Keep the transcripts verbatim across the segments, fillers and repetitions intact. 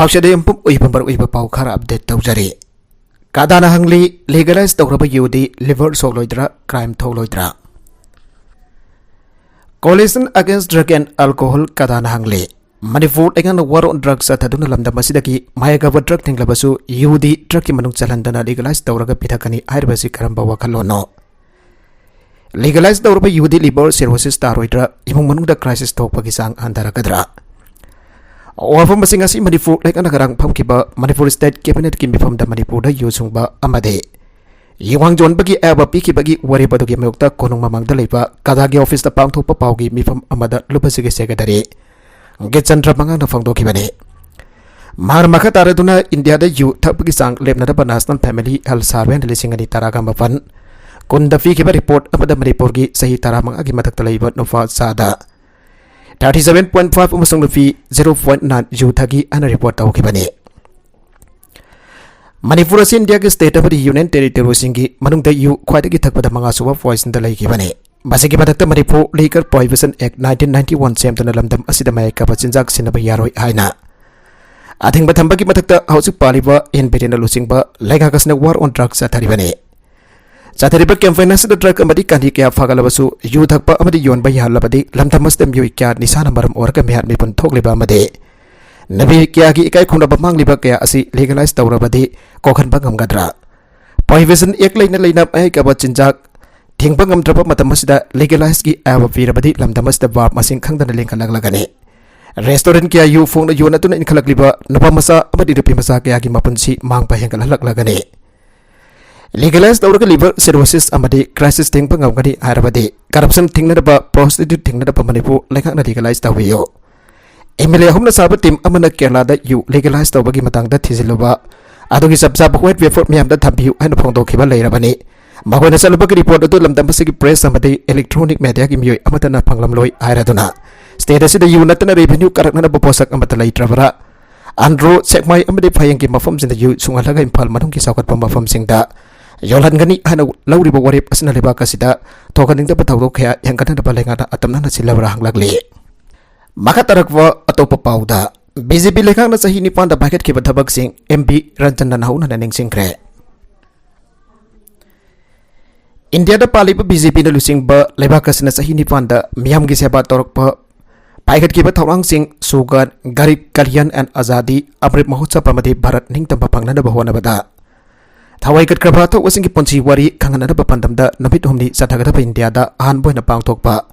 ꯁꯤꯗ ꯌꯨꯝꯐꯝ ꯑꯣꯏꯕ ꯃꯔꯨꯑꯣꯏꯕ ꯄꯥꯎ ꯈꯔ ꯑꯞꯗꯦꯠ ꯇꯧꯖꯔꯤ꯫ ꯀꯗꯥꯅ ꯍꯪꯂꯤ, ꯂꯤꯒꯦꯂꯥꯏꯁ ꯇꯧꯔꯕ ꯌꯨꯗꯤ ꯂꯤꯚꯔ ꯁꯣꯛꯂꯣꯏꯗ꯭ꯔꯥ, ꯀ꯭ꯔꯥꯏꯝ ꯊꯣꯛꯂꯣꯏꯗ꯭ꯔꯥ? Coalition Against Drug and Alcohol, ꯀꯗꯥꯅ ꯍꯪꯂꯤ, ꯃꯅꯤꯄꯨꯔ ꯂꯩꯉꯥꯛꯅ War on Drugs ꯆꯠꯊꯗꯨꯅ ꯂꯝꯗꯝ ꯑꯁꯤꯗꯒꯤ ꯃꯌꯥꯏ ꯀꯥꯕ ꯗ꯭ꯔꯒ ꯊꯤꯡꯂꯕꯁꯨ ꯌꯨꯗꯤ ꯗ꯭ꯔꯒꯀꯤ ꯃꯅꯨꯡ ꯆꯜꯍꯟꯗꯅ ꯂꯤꯒꯦꯂꯥꯏꯁ ꯇꯧꯔꯒ ꯄꯤꯊꯛꯀꯅꯤ ꯍꯥꯏꯔꯤꯕꯁꯤ ꯀꯔꯝꯕ ꯋꯥꯈꯜꯂꯣꯟꯅꯣ? ꯂꯤꯒꯦꯂꯥꯏꯁ ꯇꯧꯔꯕ ꯌꯨꯗꯤ ꯂꯤꯚꯔ ꯁꯤꯔꯣꯁꯤꯁ ꯇꯥꯔꯣꯏꯗ꯭ꯔꯥ, ꯏꯃꯨꯡ ꯃꯅꯨꯡꯗ ꯀ꯭ꯔꯥꯏꯁꯤꯁ ꯊꯣꯛꯄꯒꯤ ꯆꯥꯡ ꯍꯟꯊꯔꯛꯀꯗ꯭ꯔꯥ? ꯋꯥꯐꯝ ꯑꯁꯤ ꯉꯁꯤ ꯃꯅꯤꯄꯨꯔ ꯂꯩꯉꯥꯛꯅ ꯉꯔꯥꯡ ꯐꯝꯈꯤꯕ ꯃꯅꯤꯄꯨꯔ ꯁ꯭ꯇꯦꯠ ꯀꯦꯕꯤꯅꯦꯠꯀꯤ ꯃꯤꯐꯝꯗ ꯃꯅꯤꯄꯨꯔꯗ ꯌꯨ ꯁꯨꯡꯕ ꯑꯃꯗꯤ ꯌꯨꯋꯥꯡ ꯌꯣꯟꯕꯒꯤ ꯑꯌꯥꯕ ꯄꯤꯈꯤꯕꯒꯤ ꯋꯥꯔꯦꯞ ꯑꯗꯨꯒꯤ ꯃꯥꯌꯣꯛꯇ ꯀꯣꯅꯨꯡ ꯃꯃꯥꯡꯗ ꯂꯩꯕ ꯀꯗꯥꯒꯤ ꯑꯣꯐꯤꯁꯇ ꯄꯥꯡꯊꯣꯛꯄ ꯄꯥꯎꯒꯤ ꯃꯤꯐꯝ ꯑꯃꯗ ꯂꯨꯞꯄꯁꯤꯒꯤ ꯁꯦꯀ꯭ꯔꯦꯇꯔꯤ ꯒꯤꯆꯟꯗ꯭ꯔ ꯃꯉꯥꯡꯅ ꯐꯣꯡꯗꯣꯛꯈꯤꯕꯅꯤ꯫ ꯃꯍꯥꯛꯅ ꯃꯈꯥ ꯇꯥꯔꯗꯨꯅ ꯏꯟꯗꯤꯌꯥꯗ ꯌꯨ ꯊꯛꯄꯒꯤ ꯆꯥꯡ ꯂꯦꯞꯅꯅꯕ National Family Health Survey ꯂꯤꯁꯤꯡ ꯑꯅꯤ ꯇꯔꯥꯒ ꯃꯥꯄꯟ ꯀꯨꯟꯗ ꯄꯤꯈꯤꯕ ꯔꯤꯄꯣꯔꯠ ꯑꯃꯗ ꯃꯅꯤꯄꯨꯔꯒꯤ ꯆꯍꯤ ꯇꯔꯥꯃꯉꯥꯒꯤ ꯃꯊꯛꯇ ꯂꯩꯕ ꯅꯨꯄꯥ ꯆꯥꯗ thirty seven point five ꯑꯃꯁꯨꯡ ꯅꯨꯄꯤ zero point nine ꯌꯨ ꯊꯛꯏ ꯍꯥꯏꯅ ꯔꯤꯄꯣꯔꯠ ꯇꯧꯈꯤꯕꯅꯤ꯫ ꯃꯅꯤꯄꯨꯔ ꯑꯁꯤ ꯏꯟꯗꯤꯌꯥꯒꯤ ꯁ꯭ꯇꯦꯠ ꯑꯃꯗꯤ ꯌꯨꯅꯤꯌꯟ ꯇꯦꯔꯤꯇꯣꯔꯤꯁꯤꯡꯒꯤ ꯃꯅꯨꯡꯗ ꯌꯨ ꯈ꯭ꯋꯥꯏꯗꯒꯤ ꯊꯛꯄꯗ ꯃꯉꯥꯁꯨꯕ ꯄꯣꯖꯤꯁꯟꯗ ꯂꯩꯈꯤꯕꯅꯤ꯫ ꯃꯁꯤꯒꯤ ꯃꯊꯛꯇ Manipur Liquor Prohibition Act nineteen ninety one ꯁꯦꯝꯗꯨꯅ ꯂꯝꯗꯝ ꯑꯁꯤꯗ ꯃꯌꯥꯏ ꯀꯥꯕ ꯆꯤꯟꯖꯥꯛ ꯁꯤꯖꯤꯟꯅꯕ ꯌꯥꯔꯣꯏ ꯍꯥꯏꯅ ꯑꯊꯤꯡꯕ ꯊꯝꯕꯒꯤ ꯃꯊꯛꯇ ꯍꯧꯖꯤꯛ ꯄꯥꯜꯂꯤꯕ ꯑꯦꯟ ꯕꯤꯔꯦꯟꯅ ꯂꯨꯆꯤꯡꯕ ꯂꯩꯉꯥꯛ ꯑꯁꯤꯅ War on Drugs ꯆꯠꯊꯔꯤꯕꯅꯤ꯫ ꯆꯠꯊꯔꯤꯕ ꯀꯦꯝꯄꯦꯟ ꯑꯁꯤꯗ ꯗ꯭ꯔꯒ ꯑꯃꯗꯤ ꯀꯥꯟꯗꯤ ꯀꯌꯥ ꯐꯥꯒꯠꯂꯕꯁꯨ ꯌꯨ ꯊꯛꯄ ꯑꯃꯗꯤ ꯌꯣꯟꯕ ꯌꯥꯍꯜꯂꯕꯗꯤ ꯂꯝꯗꯝ ꯑꯁꯤꯗ ꯃꯤꯑꯣꯏ ꯀꯌꯥ ꯅꯤꯁꯥꯅ ꯃꯔꯝ ꯑꯣꯏꯔꯒ ꯃꯤꯍꯥꯠ ꯃꯤꯄꯨꯟ ꯊꯣꯛꯂꯤꯕ ꯑꯃꯗꯤ ꯅꯨꯄꯤ ꯀꯌꯥꯒꯤ ꯏꯀꯥꯏ ꯈꯨꯝꯅꯕ ꯃꯥꯡꯂꯤꯕ ꯀꯌꯥ ꯑꯁꯤ ꯂꯤꯒꯦꯂꯥꯏꯁ ꯇꯧꯔꯕꯗꯤ ꯀꯣꯛꯍꯟꯕ ꯉꯝꯒꯗ꯭ꯔꯥ? ꯄ꯭ꯔꯣꯍꯤꯕꯤꯁꯟ ꯑꯦꯛ ꯂꯩꯅ ꯂꯩꯅ ꯃꯍꯩ ꯀꯥꯕ ꯆꯤꯟꯖꯥꯛ ꯊꯤꯡꯕ ꯉꯝꯗ꯭ꯔꯕ ꯃꯇꯝ ꯑꯁꯤꯗ ꯂꯤꯒꯦꯂꯥꯏꯁꯀꯤ ꯑꯌꯥꯕ ꯄꯤꯔꯕꯗꯤ ꯂꯝꯗꯝ ꯑꯁꯤꯗ ꯕꯥꯞ ꯃꯁꯤꯡ ꯈꯪꯗꯅ ꯂꯦꯡꯈꯠꯂꯛꯂꯒꯅꯤ꯫ ꯔꯦꯁꯇꯨꯔꯦꯟ ꯀꯌꯥ ꯌꯨ ꯐꯣꯡꯅ ꯌꯣꯟꯅꯗꯨꯅ ꯏꯟꯈꯠꯂꯛꯂꯤꯕ ꯅꯨꯄꯥ ꯃꯆꯥ ꯑꯃꯗꯤ ꯅꯨꯄꯤ ꯃꯆꯥ ꯀꯌꯥꯒꯤ ꯃꯄꯨꯟꯁꯤ ꯃꯥꯡꯕ ꯍꯦꯟꯒꯠꯍꯜꯂꯛꯂꯒꯅꯤ꯫ ꯂꯤꯒꯦꯂꯥꯏꯁ ꯇꯧꯔꯒ ꯂꯤꯚꯔ ꯁꯤꯔꯣꯁꯤꯁ ꯑꯃꯗꯤ ꯀ꯭ꯔꯥꯏꯁꯤꯁ ꯊꯤꯡꯕ ꯉꯝꯒꯅꯤ ꯍꯥꯏꯔꯕꯗꯤ ꯀꯔꯞꯁꯟ ꯊꯤꯡꯅꯅꯕ, ꯄ꯭ꯔꯣꯁꯇꯤꯇ꯭ꯌꯨꯠ ꯊꯤꯡꯅꯅꯕ ꯃꯅꯤꯄꯨꯔ ꯂꯩꯉꯥꯛꯅ ꯂꯤꯒꯦꯂꯥꯏꯁ ꯇꯧꯕꯤꯌꯨ꯫ ꯑꯦꯝ ꯑꯦꯜ ꯑꯦ ꯑꯍꯨꯝꯅ ꯁꯥꯕ ꯇꯤꯝ ꯑꯃꯅ ꯀꯦꯔꯂꯥꯗ ꯌꯨ ꯂꯤꯒꯦꯂꯥꯏꯁ ꯇꯧꯕꯒꯤ ꯃꯇꯥꯡꯗ ꯊꯤꯖꯤꯜꯂꯨꯕ ꯑꯗꯨꯒꯤ ꯆꯞ ꯆꯥꯕ ꯋꯥꯏꯠ ꯄꯦꯄꯔ ꯃꯌꯥꯝꯗ ꯊꯝꯕꯤꯌꯨ ꯍꯥꯏꯅ ꯐꯣꯡꯗꯣꯛꯈꯤꯕ ꯂꯩꯔꯕꯅꯤ꯫ ꯃꯈꯣꯏꯅ ꯆꯠꯂꯨꯕꯒꯤ ꯔꯤꯄꯣꯔꯠ ꯑꯗꯨ ꯂꯝꯗꯝ ꯑꯁꯤꯒꯤ ꯄ꯭ꯔꯦꯁ ꯑꯃꯗꯤ ꯏꯂꯦꯛꯇ꯭ꯔꯣꯅꯤꯛ ꯃꯦꯗꯤꯌꯥꯒꯤ ꯃꯤꯑꯣꯏ ꯑꯃꯠꯇꯅ ꯐꯪꯂꯝꯂꯣꯏ ꯍꯥꯏꯔꯗꯨꯅ ꯁ꯭ꯇꯦꯠ ꯑꯁꯤꯗ ꯌꯨ ꯅꯠꯇꯅ ꯔꯦꯚꯤꯅ꯭ꯌꯨ ꯀꯥꯔꯛꯅꯅꯕ ꯄꯣꯠꯁꯛ ꯑꯃꯠꯇ ꯂꯩꯇ꯭ꯔꯕ꯭ꯔꯥ? ꯑꯟꯗ꯭ꯔꯣ, ꯁꯦꯛꯃꯥꯏ ꯑꯃꯗꯤ ꯐꯌꯦꯡꯒꯤ ꯃꯐꯝꯁꯤꯡꯗ ꯌꯨ ꯁꯨꯡꯍꯜꯂꯒ ꯏꯝꯐꯥꯜ ꯃꯅꯨꯡꯒꯤ ꯆꯥꯎꯈꯠꯄ ꯃꯐꯝꯁꯤꯡꯗ ꯌꯣꯜꯍꯟꯒꯅꯤ ꯍꯥꯏꯅ ꯂꯧꯔꯤꯕ ꯋꯥꯔꯦꯞ ꯑꯁꯤꯅ ꯂꯩꯕꯥꯛ ꯑꯁꯤꯗ ꯊꯣꯛꯍꯟꯅꯤꯡꯗꯕ ꯊꯧꯗꯣꯛ ꯀꯌꯥ ꯍꯦꯟꯒꯠꯅꯅꯕ ꯂꯩꯉꯥꯛꯅ ꯑꯇꯝꯅꯅ ꯁꯤꯜꯂꯕ꯭ꯔꯥ ꯍꯪꯂꯛꯂꯤ꯫ ꯃꯈꯥ ꯇꯥꯔꯛꯄ ꯑꯇꯣꯞꯄ ꯄꯥꯎꯗ, ꯕꯤ ꯖꯦ ꯄꯤ ꯂꯩꯉꯥꯛꯅ ꯆꯍꯤ ꯅꯤꯄꯥꯟꯗ ꯄꯥꯏꯈꯠꯈꯤꯕ ꯊꯕꯛꯁꯤꯡ ꯑꯦꯝ ꯕꯤ ꯔꯟꯖꯟꯅ ꯍꯧꯅꯅ ꯅꯤꯡꯁꯤꯡꯈ꯭ꯔꯦ꯫ ꯏꯟꯗꯤꯌꯥꯗ ꯄꯥꯜꯂꯤꯕ ꯕꯤ ꯖꯦ ꯄꯤꯅ ꯂꯨꯆꯤꯡꯕ ꯂꯩꯕꯥꯛ ꯑꯁꯤꯅ ꯆꯍꯤ ꯅꯤꯄꯥꯟꯗ ꯃꯤꯌꯥꯝꯒꯤ ꯁꯦꯕꯥ ꯇꯧꯔꯛꯄ ꯄꯥꯏꯈꯠꯈꯤꯕ ꯊꯧꯔꯥꯡꯁꯤꯡ ꯁꯨꯒꯥꯟ, ꯒꯔꯤꯕ ꯀꯜꯌꯥꯟ ꯑꯦꯟ ꯑꯖꯥꯗꯤ, ꯑꯃ꯭ꯔꯤꯠ ꯃꯍꯣꯠꯁꯕ ꯑꯃꯗꯤ ꯚꯥꯔꯠ ꯅꯤꯡꯇꯝꯕ ꯐꯪꯅꯅꯕ ꯍꯣꯠꯅꯕꯗ ꯊꯋꯥꯏ ꯀꯠꯈ꯭ꯔꯕ ꯑꯊꯧꯕꯁꯤꯡꯒꯤ ꯄꯨꯟꯁꯤ ꯋꯥꯔꯤ ꯈꯪꯍꯟꯅꯅꯕ ꯄꯥꯟꯗꯝꯗ ꯅꯨꯃꯤꯠ ꯍꯨꯝꯅꯤ ꯆꯠꯊꯒꯗꯕ ꯏꯟꯗꯤꯌꯥꯗ ꯑꯍꯥꯟꯕ ꯑꯣꯏꯅ ꯄꯥꯡꯊꯣꯛꯄ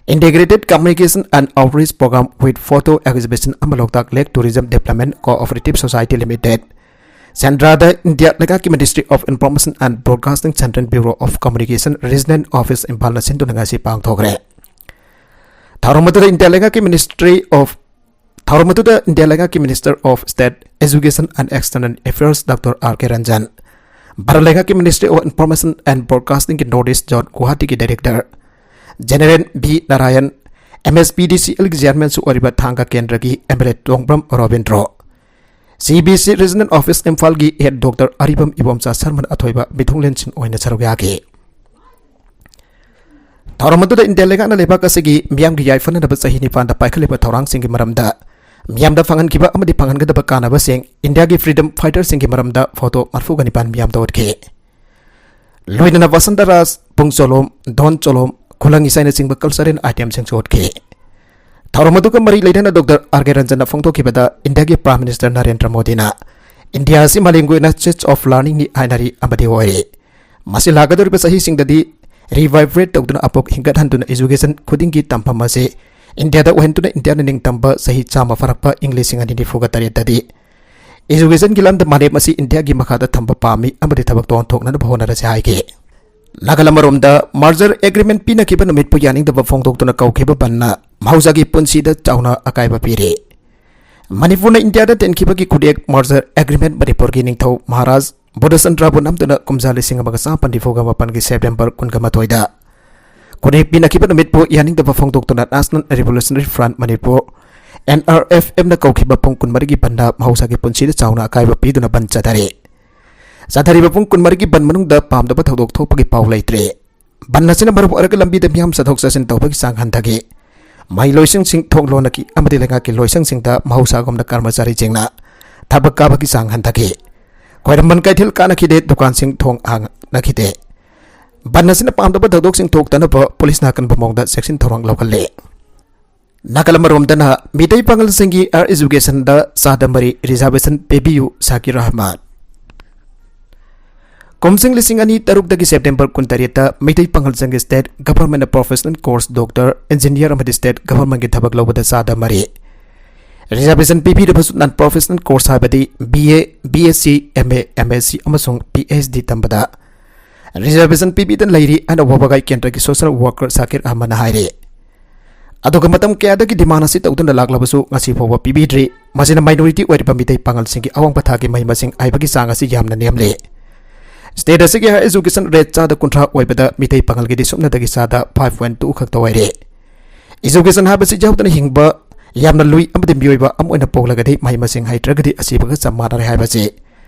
Integrated Communication and Outreach Program with Photo Exhibition ꯑꯃ Loktak Lake Tourism Development Cooperative Society Limited, ꯁꯦꯟꯗ꯭ꯔꯥꯗ ꯏꯟꯗꯤꯌꯥ ꯂꯩꯉꯥꯛꯀꯤ Ministry of Information and Broadcasting, Central Bureau of Communication, Regional Office ꯏꯝꯐꯥꯜꯅ ꯁꯤꯟꯗꯨꯅ ꯉꯁꯤ ꯄꯥꯡꯊꯣꯛꯈ꯭ꯔꯦ꯫ ꯊꯧꯔꯝ ꯑꯗꯨꯗ ꯏꯟꯗꯤꯌꯥ ꯂꯩꯉꯥꯛꯀꯤ Ministry of ꯊꯧꯔꯝ ꯑꯗꯨꯗ ꯏꯟꯗꯤꯌꯥ ꯂꯩꯉꯥꯛꯀꯤ Minister of State Education and External Affairs Doctor R K Ranjan, Bharat ꯂꯩꯉꯥꯛꯀꯤ Ministry of Information and Broadcasting ꯒꯤ North East Zone ꯒꯨꯋꯥꯍꯥꯇꯤꯒꯤ Director General V Narayan, M S P D C ꯑꯦꯜꯒꯤ Chairman ꯁꯨ ꯑꯣꯏꯔꯤꯕ ꯊꯥꯡꯒ ꯀꯦꯟꯗ꯭ꯔꯒꯤ M L A Tongbram Robindro, C B ꯁꯤ Regional Office ꯏꯝꯐꯥꯜꯒꯤ Head Doctor ꯑꯔꯤꯕꯝ ꯏꯕꯣꯝꯆꯥ ꯁꯔꯃꯟ ꯑꯊꯣꯏꯕ ꯃꯤꯊꯨꯡꯂꯦꯟꯁꯤꯡ ꯑꯣꯏꯅ ꯁꯔꯨꯛ ꯌꯥꯈꯤ꯫ ꯊꯧꯔꯝ ꯑꯗꯨꯗ ꯏꯟꯗꯤꯌꯥ ꯂꯩꯉꯥꯛꯅ ꯂꯩꯕꯥꯛ ꯑꯁꯤꯒꯤ ꯃꯤꯌꯥꯝꯒꯤ ꯌꯥꯏꯐꯅꯅꯕ ꯆꯍꯤ ꯅꯤꯄꯥꯟꯗ ꯄꯥꯏꯈꯠꯂꯤꯕ ꯊꯧꯔꯥꯡꯁꯤꯡꯒꯤ ꯃꯔꯝꯗ, ꯃꯤꯌꯥꯝꯗ ꯐꯪꯍꯟꯈꯤꯕ ꯑꯃꯗꯤ ꯐꯪꯍꯟꯒꯗꯕ ꯀꯥꯟꯅꯕꯁꯤꯡ, ꯏꯟꯗꯤꯌꯥꯒꯤ freedom fighter ꯁꯤꯡꯒꯤ ꯃꯔꯝꯗ photo ꯃꯔꯤꯐꯨꯒ ꯅꯤꯄꯥꯟ ꯃꯤꯌꯥꯝꯗ ꯎꯠꯈꯤ꯫ ꯂꯣꯏꯅꯅ ꯕꯁꯟꯇ ꯔꯥꯖ, ꯄꯨꯡ ꯆꯣꯂꯣꯝ, ꯙꯣꯟ ꯆꯣꯂꯣꯝ, ꯈꯨꯂꯪ ꯏꯁꯩꯅꯆꯤꯡꯕ cultural item ꯁꯤꯡꯁꯨ ꯎꯠꯈꯤ꯫ ꯊꯧꯔꯝ ꯑꯗꯨꯒ ꯃꯔꯤ ꯂꯩꯅꯅ ꯗꯣꯛꯇꯔ ꯑꯥꯔ ꯀꯦ ꯔꯟꯖꯟꯅ ꯐꯣꯡꯗꯣꯛꯈꯤꯕꯗ, ꯏꯟꯗꯤꯌꯥꯒꯤ Prime Minister ꯅꯔꯦꯟꯗ꯭ꯔ ꯃꯣꯗꯤꯅ ꯏꯟꯗꯤꯌꯥ ꯑꯁꯤ ꯃꯥꯂꯦꯝꯒꯤ ꯑꯣꯏꯅ State of Learning ꯅꯤ ꯍꯥꯏꯅꯔꯤ ꯑꯃꯗꯤ ꯑꯣꯏꯔꯤ꯫ ꯃꯁꯤ ꯂꯥꯛꯀꯗꯧꯔꯤꯕ ꯆꯍꯤꯁꯤꯡꯗꯗꯤ revibrate ꯇꯧꯗꯨꯅ ꯑꯃꯨꯛ ꯍꯤꯡꯒꯠꯍꯟꯗꯨꯅ education ꯈꯨꯗꯤꯡꯒꯤ ꯇꯝꯐꯝ ꯑꯁꯤ ꯏꯟꯗꯤꯌꯥꯗ ꯑꯣꯏꯍꯟꯗꯨꯅ ꯏꯟꯗꯤꯌꯥꯅ ꯅꯤꯡꯇꯝꯕ ꯆꯍꯤ ꯆꯥꯝꯃ ꯐꯥꯔꯛꯄ ꯏꯪ ꯂꯤꯁꯤꯡ ꯑꯅꯤ ꯅꯤꯐꯨꯒ ꯇꯔꯦꯠꯇꯗꯤ education ꯒꯤ ꯂꯝꯗ ꯃꯥꯂꯦꯝ ꯑꯁꯤ ꯏꯟꯗꯤꯌꯥꯒꯤ ꯃꯈꯥꯗ ꯊꯝꯕ ꯄꯥꯝꯃꯤ ꯑꯃꯗꯤ ꯊꯕꯛꯇ ꯑꯣꯟꯊꯣꯛꯅꯅꯕ ꯍꯣꯠꯅꯔꯁꯤ ꯍꯥꯏꯈꯤ꯫ ꯅꯥꯀꯜ ꯑꯃꯔꯣꯝꯗ, merger agreement ꯄꯤꯅꯈꯤꯕ ꯅꯨꯃꯤꯠꯄꯨ ꯌꯥꯅꯤꯡꯗꯕ ꯐꯣꯡꯗꯣꯛꯇꯨꯅ ꯀꯧꯈꯤꯕ ꯕꯟꯅ ꯃꯍꯧꯁꯥꯒꯤ ꯄꯨꯟꯁꯤꯗ ꯆꯥꯎꯅ ꯑꯀꯥꯏꯕ ꯄꯤꯔꯤ꯫ ꯃꯅꯤꯄꯨꯔꯅ ꯏꯟꯗꯤꯌꯥꯗ ꯇꯤꯟꯈꯤꯕꯒꯤ ꯈꯨꯠꯌꯦꯛ merger agreement ꯃꯅꯤꯄꯨꯔꯒꯤ ꯅꯤꯡꯊꯧ ꯃꯍꯥꯔꯥꯖ ꯕꯨꯙꯆꯟꯗ꯭ꯔꯕꯨ ꯅꯝꯗꯨꯅ ꯀꯨꯝꯖꯥ ꯂꯤꯁꯤꯡ ꯑꯃꯒ ꯆꯥꯃꯥꯄꯟ ꯅꯤꯐꯨꯒ ꯃꯥꯄꯟꯒꯤ September ꯀꯨꯟꯒ ꯃꯥꯊꯣꯏꯗ ꯈꯨꯠꯌꯦꯛ ꯄꯤꯅꯈꯤꯕ ꯅꯨꯃꯤꯠꯄꯨ ꯌꯥꯅꯤꯡꯗꯕ ꯐꯣꯡꯗꯣꯛꯇꯨꯅ National Revolutionary Front Manipur, N R F M ꯅ ꯀꯧꯈꯤꯕ ꯄꯨꯡ ꯀꯨꯟꯃꯔꯤꯒꯤ ꯕꯟꯗ ꯃꯍꯧꯁꯥꯒꯤ ꯄꯨꯟꯁꯤꯗ ꯆꯥꯎꯅ ꯑꯀꯥꯏꯕ ꯄꯤꯗꯨꯅ ꯕꯟ ꯆꯠꯊꯔꯤ꯫ ꯆꯠꯊꯔꯤꯕ ꯄꯨꯡ ꯀꯨꯟꯃꯔꯤꯒꯤ ꯕꯟ ꯃꯅꯨꯡꯗ ꯄꯥꯝꯗꯕ ꯊꯧꯗꯣꯛ ꯊꯣꯛꯄꯒꯤ ꯄꯥꯎ ꯂꯩꯇ꯭ꯔꯤ꯫ ꯕꯟ ꯑꯁꯤꯅ ꯃꯔꯝ ꯑꯣꯏꯔꯒ ꯂꯝꯕꯤꯗ ꯃꯤꯌꯥꯝ ꯆꯠꯊꯣꯛ ꯆꯠꯁꯤꯟ ꯇꯧꯕꯒꯤ ꯆꯥꯡ ꯍꯟꯊꯈꯤ꯫ ꯃꯍꯩꯂꯣꯏꯁꯪꯁꯤꯡ ꯊꯣꯡ ꯂꯣꯟꯅꯈꯤ ꯑꯃꯗꯤ ꯂꯩꯉꯥꯛꯀꯤ ꯂꯣꯏꯁꯪꯁꯤꯡꯗ ꯃꯍꯧꯁꯥꯒꯨꯝꯅ ꯀꯔꯃꯆꯥꯔꯤꯁꯤꯡꯅ ꯊꯕꯛ ꯀꯥꯕꯒꯤ ꯆꯥꯡ ꯍꯟꯊꯈꯤ꯫ ꯈ꯭ꯋꯥꯏꯔꯝꯕꯟ ꯀꯩꯊꯦꯜ ꯀꯥꯅꯈꯤꯗꯦ, ꯗꯨꯀꯥꯟꯁꯤꯡ ꯊꯣꯡ ꯍꯥꯡꯅꯈꯤꯗꯦ꯫ ꯕꯟ ꯑꯁꯤꯅ ꯄꯥꯝꯗꯕ ꯊꯧꯗꯣꯛꯁꯤꯡ ꯊꯣꯛꯇꯅꯕ ꯄꯨꯂꯤꯁꯅ ꯑꯀꯟꯕ ꯃꯑꯣꯡꯗ ꯆꯦꯛꯁꯤꯟ ꯊꯧꯔꯥꯡ ꯂꯧꯈꯠꯂꯦ꯫ ꯅꯥꯀꯜ ꯑꯃꯔꯣꯝꯗꯅ ꯃꯤꯇꯩ ꯄꯥꯉꯜꯁꯤꯡꯒꯤ higher educationꯗ ꯆꯥꯗ ꯃꯔꯤ reservation ꯄꯤꯕꯤꯌꯨ, ꯁꯥꯀꯤꯔ ꯑꯍꯃꯗ꯫ ꯀꯨꯝꯖꯤꯡ ꯂꯤꯁꯤꯡ ꯑꯅꯤ ꯇꯔꯨꯛꯇꯒꯤ September ꯀꯨꯟꯇꯔꯦꯠꯇ Meitei ꯄꯥꯉꯜꯁꯤꯡꯒꯤ state government professional course doctor, engineer ꯑꯃꯗꯤ state governmentꯀꯤ ꯊꯕꯛ ꯂꯧꯕꯗ ꯆꯥꯗ ꯃꯔꯤ reservation ꯄꯤꯕꯤꯔꯕꯁꯨ non professional course ꯍꯥꯏꯕꯗꯤ B A, B S C, M A, M S C ꯑꯃꯁꯨꯡ P H D ꯇꯝꯕꯗ reservation ꯄꯤꯕꯤꯗꯅ ꯂꯩꯔꯤ ꯍꯥꯏꯅ ꯋꯥꯕꯒꯥꯏ ꯀꯦꯟꯗ꯭ꯔꯒꯤ social worker ꯁꯥꯀꯤꯔ ꯑꯍꯃꯗꯅ ꯍꯥꯏꯔꯤ꯫ ꯑꯗꯨꯒ ꯃꯇꯝ ꯀꯌꯥꯗꯒꯤ demand ꯑꯁꯤ ꯇꯧꯗꯨꯅ ꯂꯥꯛꯂꯕꯁꯨ ꯉꯁꯤ ꯐꯥꯎꯕ ꯄꯤꯕꯤꯗ꯭ꯔꯤ꯫ ꯃꯁꯤꯅ minority ꯑꯣꯏꯔꯤꯕ ꯃꯤꯇꯩ ꯄꯥꯉꯜꯁꯤꯡꯒꯤ ꯑꯋꯥꯡꯕ ꯊꯥꯛꯀꯤ ꯃꯍꯩ ꯃꯁꯤꯡ ꯍꯩꯕꯒꯤ ꯆꯥꯡ ꯑꯁꯤ ꯌꯥꯝꯅ ꯅꯦꯝꯂꯤ꯫ State ꯑꯁꯤꯒꯤ higher education rate ꯆꯥꯗ ꯀꯨꯟꯊ꯭ꯔꯥ ꯑꯣꯏꯕꯗ ꯃꯤꯇꯩ ꯄꯥꯉꯜꯒꯤꯗꯤ ꯁꯨꯞꯅꯗꯒꯤ ꯆꯥꯗ five point two ꯈꯛꯇ ꯑꯣꯏꯔꯦ꯫ Education ꯍꯥꯏꯕꯁꯤ ꯌꯥꯎꯗꯅ ꯍꯤꯡꯕ ꯌꯥꯝꯅ ꯂꯨꯏ ꯑꯃꯗꯤ ꯃꯤꯑꯣꯏꯕ ꯑꯃ ꯑꯣꯏꯅ ꯄꯣꯛꯂꯒꯗꯤ ꯃꯍꯩ ꯃꯁꯤꯡ ꯍꯩꯇ꯭ꯔꯒꯗꯤ ꯑꯁꯤꯕꯒ ꯆꯞ ꯃꯥꯟꯅꯔꯦ ꯍꯥꯏꯕꯁꯤ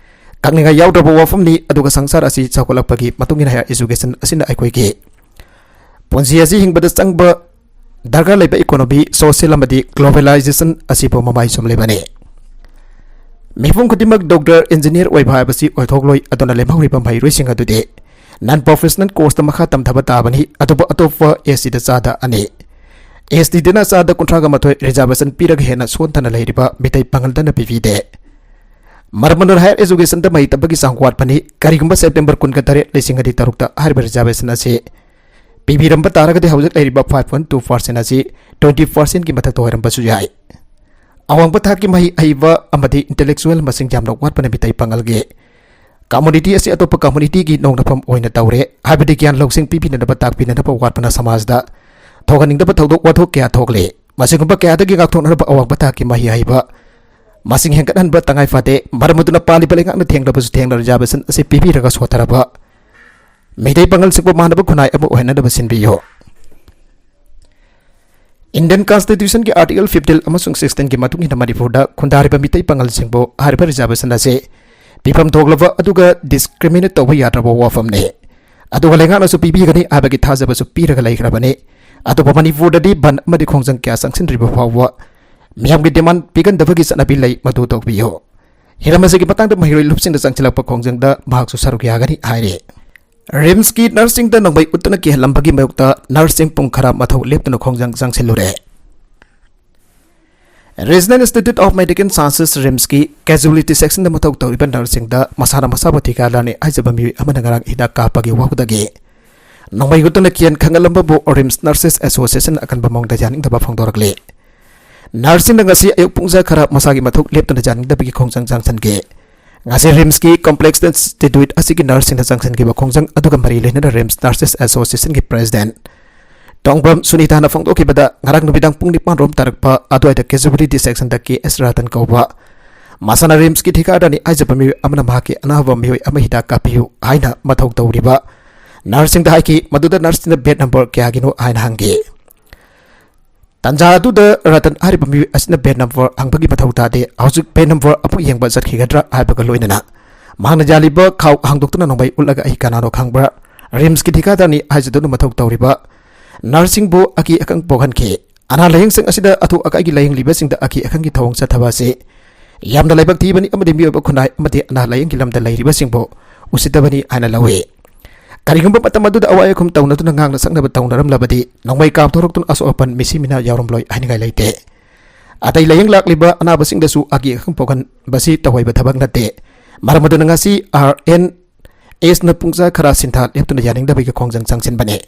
ꯀꯛꯅꯤꯡꯉꯥꯏ ꯌꯥꯎꯗ꯭ꯔꯕ ꯋꯥꯐꯝꯅꯤ꯫ ꯑꯗꯨꯒ ꯁꯪꯁꯥꯔ ꯑꯁꯤ ꯆꯥꯎꯈꯠꯂꯛꯄꯒꯤ ꯃꯇꯨꯡ ꯏꯟꯅ higher education ꯑꯁꯤꯅ ꯑꯩꯈꯣꯏꯒꯤ ꯄꯨꯟꯁꯤ ꯑꯁꯤ ꯍꯤꯡꯕꯗ ꯆꯪꯕ ꯗꯔꯀꯥꯔ ꯂꯩꯕ economy, social ꯑꯃꯗꯤ globalization ꯑꯁꯤꯕꯨ ꯃꯃꯥꯏ ꯆꯨꯝꯂꯤꯕꯅꯤ꯫ ꯃꯤꯄꯨꯝ ꯈꯨꯗꯤꯡꯃꯛ doctor, engineer ꯑꯣꯏꯕ ꯍꯥꯏꯕꯁꯤ ꯑꯣꯏꯊꯣꯛꯂꯣꯏ꯫ ꯑꯗꯨꯅ ꯂꯦꯝꯍꯧꯔꯤꯕ ꯃꯍꯩꯔꯣꯏꯁꯤꯡ ꯑꯗꯨꯗꯤ non professional courseꯇ ꯃꯈꯥ ꯇꯝꯊꯕ ꯇꯥꯕꯅꯤ꯫ ꯑꯗꯨꯕꯨ ꯑꯇꯣꯞꯄ SCꯗ ꯆꯥꯗ ꯑꯅꯤ, STꯗꯅ ꯆꯥꯗ ꯀꯨꯟꯊ꯭ꯔꯥꯒ ꯃꯥꯊꯣꯏ reservation ꯄꯤꯔꯒ ꯍꯦꯟꯅ ꯁꯣꯟꯊꯅ ꯂꯩꯔꯤꯕ ꯃꯤꯇꯩ ꯄꯥꯉꯜꯗꯅ ꯄꯤꯕꯤꯗꯦ꯫ ꯃꯔꯝ ꯑꯗꯨꯅ higher educationꯗ ꯃꯍꯩ ꯇꯝꯕꯒꯤ ꯆꯥꯡ ꯋꯥꯠꯄꯅꯤ꯫ ꯀꯔꯤꯒꯨꯝꯕ September ꯀꯨꯟꯒ ꯇꯔꯦꯠ, ꯂꯤꯁꯤꯡ ꯑꯅꯤ ꯇꯔꯨꯛꯇ ꯍꯥꯏꯔꯤꯕ reservation ꯑꯁꯤ ꯄꯤꯕꯤꯔꯝꯕ ꯇꯥꯔꯒꯗꯤ ꯍꯧꯖꯤꯛ ꯂꯩꯔꯤꯕ five point two percent ꯑꯁꯤ twenty percentꯀꯤ ꯃꯊꯛꯇ ꯑꯣꯏꯔꯝꯕꯁꯨ ꯌꯥꯏ꯫ ꯑꯋꯥꯡꯕ ꯊꯥꯛꯀꯤ ꯃꯍꯩ ꯍꯩꯕ ꯑꯃꯗꯤ intellectual ꯃꯁꯤꯡ ꯌꯥꯝꯅ ꯋꯥꯠꯄꯅ ꯃꯤꯇꯩ ꯄꯥꯉꯜꯒꯤ community ꯑꯁꯤ ꯑꯇꯣꯞꯄ communityꯒꯤ ꯅꯣꯡꯅꯐꯝ ꯑꯣꯏꯅ ꯇꯧꯔꯦ꯫ ꯍꯥꯏꯕꯗꯤ ꯒ꯭ꯌꯥꯟ ꯂꯧꯁꯤꯡ ꯄꯤꯕꯤꯅꯅꯕ ꯇꯥꯛꯄꯤꯅꯅꯕ ꯋꯥꯠꯄꯅ ꯁꯃꯥꯖꯗ ꯊꯣꯛꯍꯟꯅꯤꯡꯗꯕ ꯊꯧꯗꯣꯛ ꯋꯥꯊꯣꯛ ꯀꯌꯥ ꯊꯣꯛꯂꯤ꯫ ꯃꯁꯤꯒꯨꯝꯕ ꯀꯌꯥꯗꯒꯤ ꯉꯥꯛꯊꯣꯛꯅꯅꯕ ꯑꯋꯥꯡꯕ ꯊꯥꯛꯀꯤ ꯃꯍꯩ ꯍꯩꯕ ꯃꯁꯤꯡ ꯍꯦꯟꯒꯠꯍꯟꯕ ꯇꯉꯥꯏ ꯐꯗꯦ꯫ ꯃꯔꯝ ꯑꯗꯨꯅ ꯄꯥꯜꯂꯤꯕ ꯂꯩꯉꯥꯛꯅ ꯊꯦꯡꯂꯕꯁꯨ ꯊꯦꯡꯅ reservation ꯑꯁꯤ ꯄꯤꯕꯤꯔꯒ ꯁꯣꯠꯊꯔꯕ ꯃꯤꯇꯩ ꯄꯥꯉꯜꯁꯤꯡꯕꯨ ꯃꯥꯟꯅꯕ ꯈꯨꯟꯅꯥꯏ ꯑꯃ ꯑꯣꯏꯍꯟꯅꯕ ꯁꯤꯟꯕꯤꯌꯨ꯫ Indian Constitutionꯒꯤ Article fifteen ꯑꯃꯁꯨꯡ sixteenꯒꯤ ꯃꯇꯨꯡ ꯏꯟꯅ ꯃꯅꯤꯄꯨꯔꯗ ꯈꯨꯟꯗꯥꯔꯤꯕ ꯃꯤꯇꯩ ꯄꯥꯉꯜꯁꯤꯡꯕꯨ ꯍꯥꯏꯔꯤꯕ reservation ꯑꯁꯤ ꯄꯤꯐꯝ ꯊꯣꯛꯂꯕ ꯑꯗꯨꯒ discriminate ꯇꯧꯕ ꯌꯥꯗ꯭ꯔꯕ ꯋꯥꯐꯝꯅꯤ꯫ ꯑꯗꯨꯒ ꯂꯩꯉꯥꯛꯅꯁꯨ ꯄꯤꯕꯤꯒꯅꯤ ꯍꯥꯏꯕꯒꯤ ꯊꯥꯖꯕꯁꯨ ꯄꯤꯔꯒ ꯂꯩꯈ꯭ꯔꯕꯅꯤ꯫ ꯑꯇꯣꯞꯄ ꯃꯅꯤꯄꯨꯔꯗꯗꯤ ꯕꯟ ꯑꯃꯗꯤ ꯈꯣꯡꯖꯪ ꯀꯌꯥ ꯆꯪꯁꯤꯟꯗ꯭ꯔꯤꯕ ꯐꯥꯎꯕ ꯃꯤꯌꯥꯝꯒꯤ ꯗꯤꯃꯥꯟ ꯄꯤꯒꯟꯗꯕꯒꯤ ꯆꯠꯅꯕꯤ ꯂꯩ, ꯃꯗꯨ ꯇꯧꯕꯤꯌꯨ꯫ ꯍꯤꯔꯝ ꯑꯁꯤꯒꯤ ꯃꯇꯥꯡꯗ ꯃꯍꯩꯔꯣꯏ ꯂꯨꯞꯁꯤꯡꯗ ꯆꯪꯁꯤꯜꯂꯛꯄ ꯈꯣꯡꯖꯪꯗ ꯃꯍꯥꯛꯁꯨ ꯁꯔꯨꯛ ꯌꯥꯒꯅꯤ ꯍꯥꯏꯔꯤ꯫ ꯔꯤꯝꯁꯀꯤ ꯅꯔꯁꯁꯤꯡꯗ ꯅꯣꯡꯃꯩ ꯎꯠꯇꯨꯅ ꯀꯤꯍꯜꯂꯝꯕꯒꯤ ꯃꯥꯌꯣꯛꯇ ꯅꯔꯁꯁꯤꯡ ꯄꯨꯡ ꯈꯔ ꯃꯊꯧ ꯂꯦꯞꯇꯨꯅ ꯈꯣꯡꯖꯪ ꯆꯪꯁꯤꯜꯂꯨꯔꯦ꯫ Regional Institute of Medical Sciences, ꯔꯤꯝꯁꯀꯤ casualty sectionꯗ ꯃꯊꯧ ꯇꯧꯔꯤꯕ ꯅꯔꯁꯁꯤꯡꯗ ꯃꯁꯥꯅ ꯃꯁꯥꯕꯨ ꯊꯤꯒꯥ ꯂꯥꯟꯅꯤ ꯍꯥꯏꯖꯕ ꯃꯤꯑꯣꯏ ꯑꯃꯅ ꯉꯔꯥꯡ ꯍꯤꯗꯥꯛ ꯀꯥꯞꯄꯒꯤ ꯋꯥꯐꯝꯗꯒꯤ ꯅꯣꯡꯃꯩ ꯎꯠꯇꯨꯅ ꯀꯤꯍꯟ ꯈꯪꯍꯜꯂꯝꯕꯕꯨ ꯔꯤꯝꯁ ꯅꯔꯁꯦꯁ ꯑꯦꯁꯣꯁꯤꯌꯦꯁꯟ ꯑꯀꯟꯕ ꯃꯑꯣꯡꯗ ꯌꯥꯅꯤꯡꯗꯕ ꯐꯣꯡꯗꯣꯔꯛꯂꯤ꯫ ꯅꯔꯁꯁꯤꯡꯅ ꯉꯁꯤ ꯑꯌꯨꯛ ꯄꯨꯡ ꯈꯔ ꯃꯁꯥꯒꯤ ꯃꯊꯧ ꯂꯦꯞꯇꯨꯅ ꯌꯥꯅꯤꯡꯗꯕꯒꯤ ꯈꯣꯡꯖꯪ ꯆꯪꯁꯤꯟꯈꯤ꯫ ꯉꯁꯤ ꯔꯤꯝꯁꯀꯤ ꯀꯣꯝꯄ꯭ꯂꯦꯛꯁ ꯏꯟꯁꯇꯤꯇ꯭ꯌꯨꯠ ꯑꯁꯤꯒꯤ ꯅꯔꯁꯁꯤꯡꯗ ꯆꯪꯁꯤꯟꯈꯤꯕ ꯈꯣꯡꯖꯪ ꯑꯗꯨꯒ ꯃꯔꯤ ꯂꯩꯅꯅ ꯔꯤꯝꯁ ꯅꯔꯁꯦꯁ ꯑꯦꯁꯣꯁꯤꯌꯦꯁꯟꯒꯤ ꯄ꯭ꯔꯦꯁꯤꯗꯦꯟꯠ ꯇꯣꯡꯕ꯭ꯔꯝ ꯁꯨꯅꯤꯇꯥꯅ ꯐꯣꯡꯗꯣꯛꯈꯤꯕꯗ, ꯉꯔꯥꯡ ꯅꯨꯃꯤꯗꯥꯡ ꯄꯨꯡ ꯅꯤꯄꯥꯟ ꯔꯣꯝ ꯇꯥꯔꯛꯄ ꯑꯗꯨꯋꯥꯏꯗ casualty sectionꯗ ꯀꯦ ꯑꯦꯁ ꯔꯇꯟ ꯀꯧꯕ ꯃꯁꯥꯅ ꯔꯤꯝꯁꯀꯤ ꯊꯤꯀꯥꯗꯥꯔꯅꯤ ꯍꯥꯏꯖꯕ ꯃꯤꯑꯣꯏ ꯑꯃꯅ ꯃꯍꯥꯛꯀꯤ ꯑꯅꯥꯕ ꯃꯤꯑꯣꯏ ꯑꯃ ꯍꯤꯗꯥꯛ ꯀꯥꯞꯄꯤꯌꯨ ꯍꯥꯏꯅ ꯃꯊꯧ ꯇꯧꯔꯤꯕ ꯅꯔꯁꯁꯤꯡꯗ ꯍꯥꯏꯈꯤ꯫ ꯃꯗꯨꯗ ꯅꯔꯁꯁꯤꯡꯅ bed number ꯀꯌꯥꯒꯤꯅꯣ ꯍꯥꯏꯅ ꯍꯪꯈꯤ꯫ ꯇꯥꯟꯖꯥ ꯑꯗꯨꯗ ꯔꯇꯟ ꯍꯥꯏꯔꯤꯕ ꯃꯤꯑꯣꯏ ꯑꯁꯤꯅ bed number ꯍꯪꯕꯒꯤ ꯃꯊꯧ ꯇꯥꯗꯦ, ꯍꯧꯖꯤꯛ bed number ꯑꯃꯨꯛ ꯌꯦꯡꯕ ꯆꯠꯈꯤꯒꯗ꯭ꯔꯥ ꯍꯥꯏꯕꯒ ꯂꯣꯏꯅꯅ ꯃꯍꯥꯛꯅ ꯌꯥꯜꯂꯤꯕ ꯈꯥꯎ ꯍꯥꯡꯗꯣꯛꯇꯨꯅ ꯅꯣꯡꯃꯩ ꯎꯠꯂꯒ "ꯑꯩ ꯀꯅꯥꯅꯣ ꯈꯪꯕ꯭ꯔꯥ? ꯔꯤꯝꯁꯀꯤ ꯊꯤꯀꯥꯗꯥꯔꯅꯤ" ꯍꯥꯏꯖꯗꯨꯅ ꯃꯊꯧ ꯇꯧꯔꯤꯕ ꯅꯔꯁꯁꯤꯡꯕꯨ ꯑꯀꯤ ꯑꯈꯪ ꯄꯣꯛꯍꯟꯈꯤ꯫ ꯑꯅꯥ ꯂꯥꯌꯦꯡꯁꯪ ꯑꯁꯤꯗ ꯑꯊꯨ ꯑꯀꯥꯏꯒꯤ ꯂꯥꯌꯦꯡꯂꯤꯕꯁꯤꯡꯗ ꯑꯀꯤ ꯑꯈꯪꯒꯤ ꯊꯧꯑꯣꯡ ꯆꯠꯊꯕ ꯑꯁꯤ ꯌꯥꯝꯅ ꯂꯥꯏꯕꯛ ꯊꯤꯕꯅꯤ ꯑꯃꯗꯤ ꯃꯤꯑꯣꯏꯕ ꯈꯨꯟꯅꯥꯏ ꯑꯃꯗꯤ ꯑꯅꯥ ꯂꯥꯌꯦꯡꯒꯤ ꯂꯝꯗ ꯂꯩꯔꯤꯕꯁꯤꯡꯕꯨ ꯎꯁꯤꯠꯇꯕꯅꯤ ꯍꯥꯏꯅ ꯂꯧꯏ꯫ ꯀꯔꯤꯒꯨꯝꯕ ꯃꯇꯝ ꯑꯗꯨꯗ ꯑꯋꯥꯏ ꯑꯈꯨꯝ ꯇꯧꯅꯗꯨꯅ ꯉꯥꯡꯅ ꯁꯛꯅꯕ ꯇꯧꯅꯔꯝꯂꯕꯗꯤ ꯅꯣꯡꯃꯩ ꯀꯥꯞꯊꯣꯔꯛꯇꯨꯅ ꯑꯁꯣꯛ ꯑꯄꯟ ꯃꯤꯁꯤ ꯃꯤꯅꯥ ꯌꯥꯎꯔꯝꯂꯣꯏ ꯍꯥꯏꯅꯤꯡꯉꯥꯏ ꯂꯩꯇꯦ꯫ ꯑꯇꯩ ꯂꯥꯌꯦꯡ ꯂꯥꯛꯂꯤꯕ ꯑꯅꯥꯕꯁꯤꯡꯗꯁꯨ ꯑꯀꯤ ꯑꯈꯪ ꯄꯣꯛꯍꯟꯕꯁꯤ ꯇꯧꯍꯩꯕ ꯊꯕꯛ ꯅꯠꯇꯦ꯫ ꯃꯔꯝ ꯑꯗꯨꯅ ꯉꯁꯤ ꯑꯥꯔ ꯑꯦꯟ ꯑꯦꯁꯅ ꯄꯨꯡꯖꯥ ꯈꯔ ꯁꯤꯟꯊꯥ ꯂꯦꯞꯇꯨꯅ ꯌꯥꯅꯤꯡꯗꯕꯒꯤ ꯈꯣꯡꯖꯪ ꯆꯪꯁꯤꯟꯕꯅꯤ꯫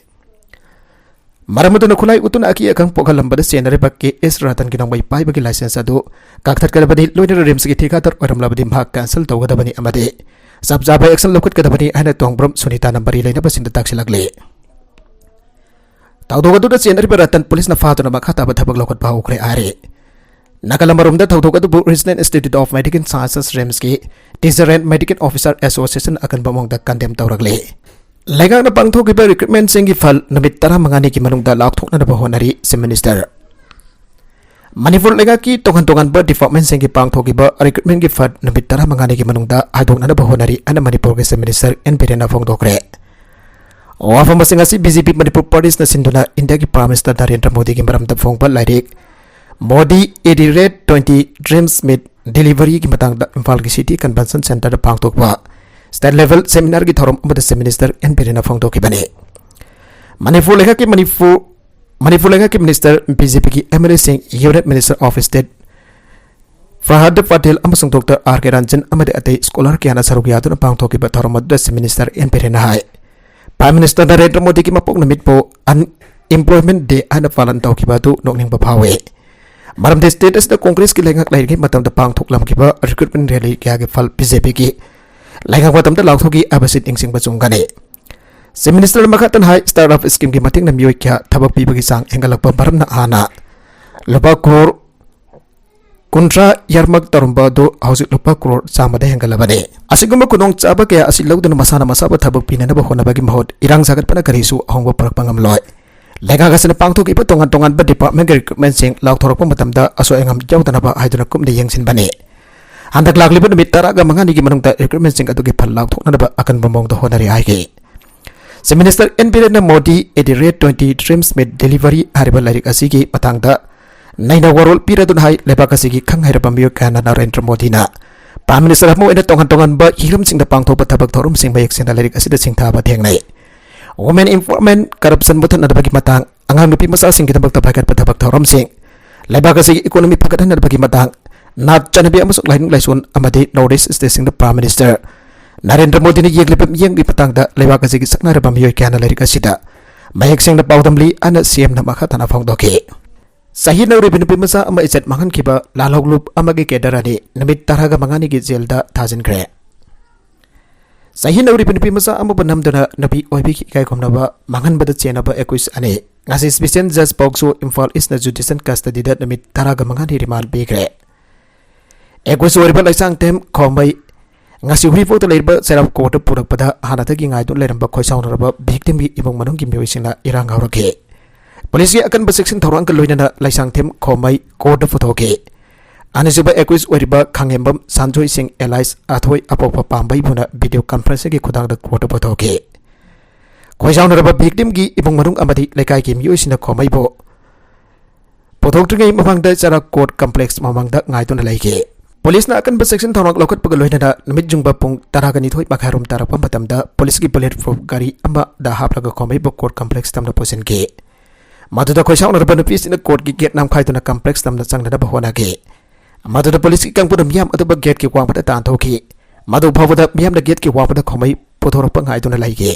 ꯃꯔꯝ ꯑꯗꯨꯅ ꯈꯨꯠꯂꯥꯏ ꯎꯠꯇꯨꯅ ꯑꯀꯤ ꯑꯈꯪ ꯄꯣꯛꯍꯜꯂꯝꯕꯗ ꯆꯦꯟꯅꯔꯤꯕ ꯀꯦ ꯑꯦꯁ ꯔꯇꯟꯒꯤ ꯅꯣꯡꯃꯩ ꯄꯥꯏꯕꯒꯤ ꯂꯥꯏꯁꯦꯟꯁ ꯑꯗꯨ ꯀꯛꯊꯠꯀꯗꯕꯅꯤ, ꯂꯣꯏꯅꯅ ꯔꯤꯝꯁꯀꯤ ꯊꯤꯀꯥꯗꯥꯔ ꯑꯣꯏꯔꯝꯂꯕꯗꯤ ꯃꯍꯥꯛ cancel ꯇꯧꯒꯗꯕꯅꯤ ꯑꯃꯗꯤ ꯆꯞ ꯆꯥꯕ action ꯂꯧꯈꯠꯀꯗꯕꯅꯤ ꯍꯥꯏꯅ ꯇꯣꯡꯕ꯭ꯔꯝ ꯁꯨꯅꯤꯇꯥꯅ ꯃꯔꯤ ꯂꯩꯅꯕꯁꯤꯡꯗ ꯇꯥꯛꯁꯤꯜꯂꯛꯂꯤ꯫ ꯊꯧꯗꯣꯛ ꯑꯗꯨꯗ ꯆꯦꯟꯅꯔꯤꯕ ꯔꯇꯟ ꯄꯨꯂꯤꯁꯅ ꯐꯥꯗꯨꯅ ꯃꯈꯥ ꯇꯥꯕ ꯊꯕꯛ ꯂꯧꯈꯠꯄ ꯍꯧꯈ꯭ꯔꯦ ꯍꯥꯏꯔꯤ꯫ ꯅꯥꯀꯜ ꯑꯃꯔꯣꯝꯗ ꯊꯧꯗꯣꯛ ꯑꯗꯨꯕꯨ Regional Institute of Medical Sciences, ꯔꯤꯝꯁꯀꯤ teacher and medical officer association ꯑꯀꯟꯕ ꯃꯑꯣꯡꯗ condemn ꯇꯧꯔꯛꯂꯤ꯫ ꯂꯩꯉꯥꯛꯅ ꯄꯥꯡꯊꯣꯛꯈꯤꯕ recruitmentꯁꯤꯡꯒꯤ ꯐꯜ ꯅꯨꯃꯤꯠ ꯇꯔꯥꯃꯉꯥꯅꯤꯒꯤ ꯃꯅꯨꯡꯗ ꯂꯥꯎꯊꯣꯛꯅꯅꯕ ꯍꯣꯠꯅꯔꯤ, Chief Minister꯫ ꯃꯅꯤꯄꯨꯔ ꯂꯩꯉꯥꯛꯀꯤ ꯇꯣꯉꯥꯟ ꯇꯣꯉꯥꯟꯕ departmentꯁꯤꯡꯒꯤ ꯄꯥꯡꯊꯣꯛꯈꯤꯕ recruitmentꯀꯤ ꯐꯜ ꯅꯨꯃꯤꯠ ꯇꯔꯥꯃꯉꯥꯅꯤꯒꯤ ꯃꯅꯨꯡꯗ ꯍꯥꯏꯗꯣꯛꯅꯅꯕ ꯍꯣꯠꯅꯔꯤ ꯍꯥꯏꯅ ꯃꯅꯤꯄꯨꯔꯒꯤ Chief Minister ꯑꯦꯟ ꯕꯤꯔꯦꯟꯅ ꯐꯣꯡꯗꯣꯛꯈ꯭ꯔꯦ꯫ ꯋꯥꯐꯝꯁꯤꯡ ꯑꯁꯤ ꯕꯤ ꯖꯦ ꯄꯤ ꯃꯅꯤꯄꯨꯔ ꯄ꯭ꯔꯗꯦꯁꯅ ꯁꯤꯟꯗꯨꯅ ꯏꯟꯗꯤꯌꯥꯒꯤ ꯄ꯭ꯔꯥꯏꯝ ꯃꯤꯅꯤꯁꯇꯔ ꯅꯔꯦꯟꯗ꯭ꯔ ꯃꯣꯗꯤꯒꯤ ꯃꯔꯝꯗ ꯐꯣꯡꯕ ꯂꯥꯏꯔꯤꯛ Modi at the rate twenty dreams ꯃꯤꯠ ꯗꯦꯂꯤꯚꯔꯤꯒꯤ ꯃꯇꯥꯡꯗ ꯏꯝꯐꯥꯜꯒꯤ ꯁꯤꯇꯤ ꯀꯟꯚꯦꯟꯁꯟ ꯁꯦꯟꯇꯔꯗ ꯄꯥꯡꯊꯣꯛꯄ ꯁ꯭ꯇꯦꯠ ꯂꯦꯚꯦꯜ ꯁꯦꯃꯤꯅꯥꯔꯒꯤ ꯊꯧꯔꯝ ꯑꯃꯗ ꯆꯤꯐ ꯃꯤꯅꯤꯁꯇꯔ ꯑꯦꯟ ꯕꯤꯔꯦꯟꯅ ꯐꯣꯡꯗꯣꯛꯈꯤꯕꯅꯤ꯫ ꯃꯅꯤꯄꯨꯔ ꯂꯩꯉꯥꯛꯀꯤ ꯃꯅꯤꯄꯨꯔ ꯃꯅꯤꯄꯨꯔ ꯂꯩꯉꯥꯛꯀꯤ ꯃꯤꯅꯤꯁꯇꯔ ꯕꯤ ꯖꯦ ꯄꯤꯒꯤ ꯑꯦꯝ ꯑꯦꯜ ꯑꯦꯁꯤꯡ, union minister of state Farhad Patel ꯑꯃꯁꯨꯡ ꯗꯣꯛꯇꯔ ꯑꯥꯔ ꯀꯦ ꯔꯟꯖꯟ ꯑꯃꯗꯤ ꯑꯇꯩ ꯁ꯭ꯀꯣꯂꯔ ꯀꯌꯥꯅ ꯁꯔꯨꯛ ꯌꯥꯗꯨꯅ ꯄꯥꯡꯊꯣꯛꯈꯤꯕ ꯊꯧꯔꯝ ꯑꯗꯨꯗ ꯆꯤꯐ ꯃꯤꯅꯤꯁꯇꯔ ꯑꯦꯟ ꯕꯤꯔꯦꯟꯅ ꯍꯥꯏ, ꯄ꯭ꯔꯥꯏꯝ ꯃꯤꯅꯤꯁꯇꯔ ꯅꯔꯦꯟꯗ꯭ꯔ ꯃꯣꯗꯤꯒꯤ ꯃꯄꯣꯛ ꯅꯨꯃꯤꯠꯄꯨ ꯑꯟꯑꯦꯝꯄ꯭ꯂꯣꯏꯃꯦꯟꯠ ꯗꯦ ꯍꯥꯏꯅ ꯄꯥꯂꯟ ꯇꯧꯈꯤꯕ ꯑꯗꯨ ꯅꯣꯛꯅꯤꯡꯕ ꯐꯥꯎꯏ꯫ ꯃꯔꯝꯗꯤ ꯁ꯭ꯇꯦꯠ ꯑꯁꯤꯗ ꯀꯣꯡꯒ꯭ꯔꯦꯁꯀꯤ ꯂꯩꯉꯥꯛ ꯂꯩꯔꯤꯉꯩ ꯃꯇꯝꯗ ꯄꯥꯡꯊꯣꯛꯂꯝꯈꯤꯕ ꯔꯤꯀ꯭ꯔꯨꯠꯃꯦꯟꯠ ꯔꯦꯂꯤ ꯀꯌꯥꯒꯤ ꯐꯜ ꯕꯤ ꯖꯦ ꯄꯤꯒꯤ ꯂꯩꯉꯥꯛ ꯃꯇꯝꯗ ꯂꯥꯎꯊꯣꯛꯈꯤ ꯍꯥꯏꯕꯁꯤ ꯅꯤꯡꯁꯤꯡꯕ ꯆꯨꯝꯒꯅꯤ꯫ ꯆꯤꯐ ꯃꯤꯅꯤꯁꯇꯔꯅ ꯃꯈꯥ ꯇꯥꯅ ꯍꯥꯏ, ꯁ꯭ꯇꯥꯔꯠ ꯑꯞ ꯁ꯭ꯀꯤꯝꯒꯤ ꯃꯇꯦꯡꯅ ꯃꯤꯑꯣꯏ ꯀꯌꯥ ꯊꯕꯛ ꯄꯤꯕꯒꯤ ꯆꯥꯡ ꯍꯦꯟꯒꯠꯂꯛꯄ ꯃꯔꯝꯅ ꯍꯥꯟꯅ ꯂꯨꯄꯥ ꯀ꯭ꯔꯣꯔ ꯀꯨꯟꯊ꯭ꯔꯥ ꯌꯥꯔꯃꯛ ꯇꯧꯔꯝꯕ ꯑꯗꯨ ꯍꯧꯖꯤꯛ ꯂꯨꯄꯥ ꯀ꯭ꯔꯣꯔ ꯆꯥꯝꯃꯗ ꯍꯦꯟꯒꯠꯂꯕꯅꯤ꯫ ꯑꯁꯤꯒꯨꯝꯕ ꯈꯨꯗꯣꯡꯆꯥꯕ ꯀꯌꯥ ꯑꯁꯤ ꯂꯧꯗꯨꯅ ꯃꯁꯥꯅ ꯃꯁꯥꯕꯨ ꯊꯕꯛ ꯄꯤꯅꯅꯕ ꯍꯣꯠꯅꯕꯒꯤ ꯃꯍꯨꯠ ꯏꯔꯥꯡ ꯁꯥꯒꯠꯄꯅ ꯀꯔꯤꯁꯨ ꯑꯍꯣꯡꯕ ꯄꯨꯔꯛꯄ ꯉꯝꯂꯣꯏ꯫ ꯂꯩꯉꯥꯛ ꯑꯁꯤꯅ ꯄꯥꯡꯊꯣꯛꯈꯤꯕ ꯇꯣꯉꯥꯟ ꯇꯣꯉꯥꯟꯕ ꯗꯤꯄꯥꯔꯠꯃꯦꯟꯠꯀꯤ ꯔꯤꯀ꯭ꯔꯨꯠꯃꯦꯟꯠꯁꯤꯡ ꯂꯥꯎꯊꯣꯔꯛꯄ ꯃꯇꯝꯗ ꯑꯁꯣꯏ ꯑꯉꯥꯝ ꯌꯥꯎꯗꯅꯕ ꯍꯥꯏꯗꯨꯅ ꯀꯨꯞꯅ ꯌꯦꯡꯁꯤꯟꯕꯅꯤ꯫ ꯍꯟꯗꯛ ꯂꯥꯛꯂꯤꯕ ꯅꯨꯃꯤꯠ ꯇꯔꯥꯒ ꯃꯉꯥꯅꯤꯒꯤ ꯃꯅꯨꯡꯗ ꯔꯤꯀ꯭ꯔꯨꯠꯃꯦꯟꯠꯁꯤꯡ ꯑꯗꯨꯒꯤ ꯐꯜ ꯂꯥꯎꯊꯣꯛꯅꯅꯕ ꯑꯀꯟꯕ ꯃꯑꯣꯡꯗ ꯍꯣꯠꯅꯔꯤ ꯍꯥꯏꯈꯤ꯫ ꯆꯤꯐ ꯃꯤꯅꯤꯁꯇꯔ ꯑꯦꯟ ꯕꯤꯔꯦꯟꯅ Modi at the rate twenty dreams meet delivery ꯍꯥꯏꯔꯤꯕ ꯂꯥꯏꯔꯤꯛ ꯑꯁꯤꯒꯤ ꯃꯇꯥꯡꯗ ꯅꯩꯅ ꯋꯥꯔꯣꯜ ꯄꯤꯔꯗꯨꯅ ꯍꯥꯏ, ꯂꯩꯕꯥꯛ ꯑꯁꯤꯒꯤ ꯈꯪ ꯍꯩꯔꯕ ꯃꯤꯑꯣꯏ ꯀꯌꯥꯅ ꯅꯔꯦꯟꯗ꯭ꯔ ꯃꯣꯗꯤꯅ ꯄ꯭ꯔꯥꯏꯝ ꯃꯤꯅꯤꯁꯇꯔ ꯑꯃ ꯑꯣꯏꯅ ꯇꯣꯉꯥꯟ ꯇꯣꯉꯥꯟꯕ ꯍꯤꯔꯝꯁꯤꯡꯗ ꯄꯥꯡꯊꯣꯛꯄ ꯊꯕꯛ ꯊꯧꯔꯝꯁꯤꯡ ꯃꯌꯦꯛ ꯁꯦꯡꯅ ꯂꯥꯏꯔꯤꯛ ꯑꯁꯤꯗ ꯁꯤꯡꯊꯥꯕ ꯊꯦꯡꯅꯩ꯫ ꯋꯨꯃꯦꯟ ꯑꯦꯝꯄꯥꯋꯔꯃꯦꯟꯠ, ꯀꯔꯞꯁꯟ ꯃꯨꯊꯠꯅꯅꯕꯒꯤ ꯃꯇꯥꯡ, ꯑꯉꯥꯡ ꯅꯨꯄꯤ ꯃꯆꯥꯁꯤꯡꯒꯤꯗꯃꯛꯇ ꯄꯥꯏꯈꯠꯄ ꯊꯕꯛ ꯊꯧꯔꯝꯁꯤꯡ, ꯂꯩꯕꯥꯛ ꯑꯁꯤꯒꯤ ꯏꯀꯣꯅꯣꯃꯤ ꯐꯒꯠꯍꯟꯅꯕꯒꯤ ꯃꯇꯥꯡ, ꯅꯥꯠ ꯆꯠꯅꯕꯤ ꯑꯃꯁꯨꯡ ꯂꯥꯏꯅꯤꯡ ꯂꯥꯏꯁꯣꯟ ꯑꯃꯗꯤ ꯅꯣꯔꯠ ꯏꯁ ꯁ꯭ꯇꯦꯠꯁꯤꯡꯗ ꯄ꯭ꯔꯥꯏꯝ ꯃꯤꯅꯤꯁꯇꯔ ꯅꯔꯦꯟꯗ꯭ꯔ ꯃꯣꯗꯤꯅ ꯌꯦꯡꯂꯤꯕ ꯃꯤꯠꯌꯦꯡꯒꯤ ꯃꯇꯥꯡꯗ ꯂꯩꯕꯥꯛ ꯑꯁꯤꯒꯤ ꯁꯛꯅꯥꯏꯔꯕ ꯃꯤꯑꯣꯏ ꯀꯌꯥꯅ ꯂꯥꯏꯔꯤꯛ ꯑꯁꯤꯗ ꯃꯌꯦꯛ ꯁꯦꯡꯅ ꯄꯥꯎꯗꯝꯂꯤ ꯍꯥꯏꯅ ꯁꯤ ꯑꯦꯝꯅ ꯃꯈꯥ ꯇꯥꯅ ꯐꯣꯡꯗꯣꯛꯈꯤ꯫ ꯆꯍꯤ ꯅꯧꯔꯤꯕ ꯅꯨꯄꯤ ꯃꯆꯥ ꯑꯃ ꯏꯖꯠ ꯃꯥꯡꯍꯟꯈꯤꯕ ꯂꯥꯜꯍꯧꯂꯨꯞ ꯑꯃꯒꯤ ꯀꯦꯗꯔ ꯑꯅꯤ ꯅꯨꯃꯤꯠ ꯇꯔꯥꯒ ꯃꯉꯥꯅꯤꯒꯤ ꯖꯦꯜꯗ ꯊꯥꯖꯤꯟꯈ꯭ꯔꯦ꯫ ꯆꯍꯤ ꯅꯧꯔꯤꯕ ꯅꯨꯄꯤ ꯃꯆꯥ ꯑꯃꯕꯨ ꯅꯝꯗꯨꯅ ꯅꯨꯄꯤ ꯑꯣꯏꯕꯤꯒꯤ ꯏꯀꯥꯏ ꯈꯨꯝꯅꯕ ꯃꯥꯡꯍꯟꯕꯗ ꯆꯦꯟꯅꯕ ꯑꯦꯀ꯭ꯌꯨꯁ ꯑꯅꯤ ꯉꯁꯤ ꯁ꯭ꯄꯦꯁꯤꯌꯦꯜ ꯖꯖ ꯄꯣꯛꯁꯣ ꯏꯝꯐꯥꯜ ꯏꯁꯅ ꯖꯨꯗꯤꯁꯤꯌꯦꯜ ꯀꯁꯇꯗꯤꯗ ꯅꯨꯃꯤꯠ ꯇꯔꯥꯒ ꯃꯉꯥꯅꯤ ꯔꯤꯃꯥꯟ ꯄꯤꯈ꯭ꯔꯦ꯫ ꯑꯦꯀ꯭ꯌꯨꯁ ꯑꯣꯏꯔꯤꯕ ꯂꯩꯁꯥꯡꯊꯦꯝ ꯈꯣꯝꯕꯩ ꯉꯁꯤ ꯎꯔꯤꯄꯣꯛꯇ ꯂꯩꯔꯤꯕ ꯆꯩꯔꯥꯎ ꯀꯣꯔꯠꯇ ꯄꯨꯔꯛꯄꯗ ꯍꯥꯟꯅꯗꯒꯤ ꯉꯥꯏꯗꯨꯅ ꯂꯩꯔꯝꯕ ꯈꯣꯏꯁꯥꯎꯅꯔꯕ ꯚꯤꯛꯇꯤꯝꯒꯤ ꯏꯃꯨꯡ ꯃꯅꯨꯡꯒꯤ ꯃꯤꯑꯣꯏꯁꯤꯡꯅ ꯏꯔꯥꯡ ꯍꯧꯔꯛꯈꯤ꯫ ꯄꯨꯂꯤꯁꯀꯤ ꯑꯀꯟꯕ ꯆꯦꯛꯁꯤꯟ ꯊꯧꯔꯥꯡꯒ ꯂꯣꯏꯅꯅ ꯂꯩꯁꯥꯡꯊꯦꯝ ꯈꯣꯝꯕꯩ ꯀꯣꯔꯠꯇ ꯄꯨꯊꯣꯛꯈꯤ꯫ ꯑꯅꯤꯁꯨꯕ ꯑꯦꯀ꯭ꯌꯨꯁ ꯑꯣꯏꯔꯤꯕ ꯈꯥꯉꯦꯝꯕꯝ ꯁꯥꯟꯖꯣꯏ ꯁꯤꯡ ꯑꯦꯂꯥꯏꯁ ꯑꯊꯣꯏ ꯑꯄꯣꯛꯄ ꯄꯥꯝꯕꯩꯕꯨꯅ ꯚꯤꯗꯤꯑꯣ ꯀꯟꯐ꯭ꯔꯦꯟꯁꯤꯡꯒꯤ ꯈꯨꯊꯥꯡꯗ ꯀꯣꯔꯠꯇ ꯄꯨꯊꯣꯛꯈꯤ꯫ ꯈꯣꯏꯁꯥꯎꯅꯔꯕ victim ꯒꯤ ꯏꯃꯨꯡ ꯃꯅꯨꯡ ꯑꯃꯗꯤ ꯂꯩꯀꯥꯏꯒꯤ ꯃꯤꯑꯣꯏꯁꯤꯡꯅ ꯈꯣꯃꯩꯕꯨ ꯄꯨꯊꯣꯛꯇ꯭ꯔꯤꯉꯩ ꯃꯃꯥꯡꯗ ꯆꯔꯥ court complex ꯃꯃꯥꯡꯗ ꯉꯥꯏꯗꯨꯅ ꯂꯩꯈꯤ꯫ ꯄꯨꯂꯤꯁꯅ ꯑꯀꯟꯕ section ꯊꯧꯔꯥꯡ ꯂꯧꯈꯠꯄꯒ ꯂꯣꯏꯅꯅ ꯅꯨꯃꯤꯠ ꯌꯨꯡꯕ ꯄꯨꯡ ꯇꯔꯥꯒ ꯅꯤꯊꯣꯏ ꯃꯈꯥꯏꯔꯣꯝ ꯇꯥꯔꯛꯄ ꯃꯇꯝꯗ ꯄꯨꯂꯤꯁꯀꯤ bullet proof ꯒꯥꯔꯤ ꯑꯃꯗ ꯍꯥꯞꯂꯒ ꯈꯣꯃꯩꯕꯨ court complex ꯇꯝꯅ ꯄꯨꯁꯤꯟꯈꯤ꯫ ꯃꯗꯨꯗ ꯈꯣꯏꯁꯥꯎꯅꯔꯕ ꯅꯨꯄꯤꯁꯤꯡꯅ court ꯀꯤ gate ꯅꯝꯈꯥꯏꯗꯨꯅ complex ꯇꯝꯅ ꯆꯪꯅꯅꯕ ꯍꯣꯠꯅꯈꯤ꯫ ꯃꯗꯨꯗ ꯄꯨꯂꯤꯁꯀꯤ ꯀꯥꯡꯕꯨꯅ ꯃꯤꯌꯥꯝ ꯑꯗꯨꯕꯨ gate ꯀꯤ ꯋꯥꯡꯃꯗ ꯇꯥꯟꯊꯣꯛꯈꯤ꯫ ꯃꯗꯨ ꯐꯥꯎꯕꯗ ꯃꯤꯌꯥꯝꯅ gate ꯀꯤ ꯋꯥꯡꯃꯗ ꯈꯣꯃꯩ ꯄꯨꯊꯣꯔꯛꯄ ꯉꯥꯏꯗꯨꯅ ꯂꯩꯈꯤ꯫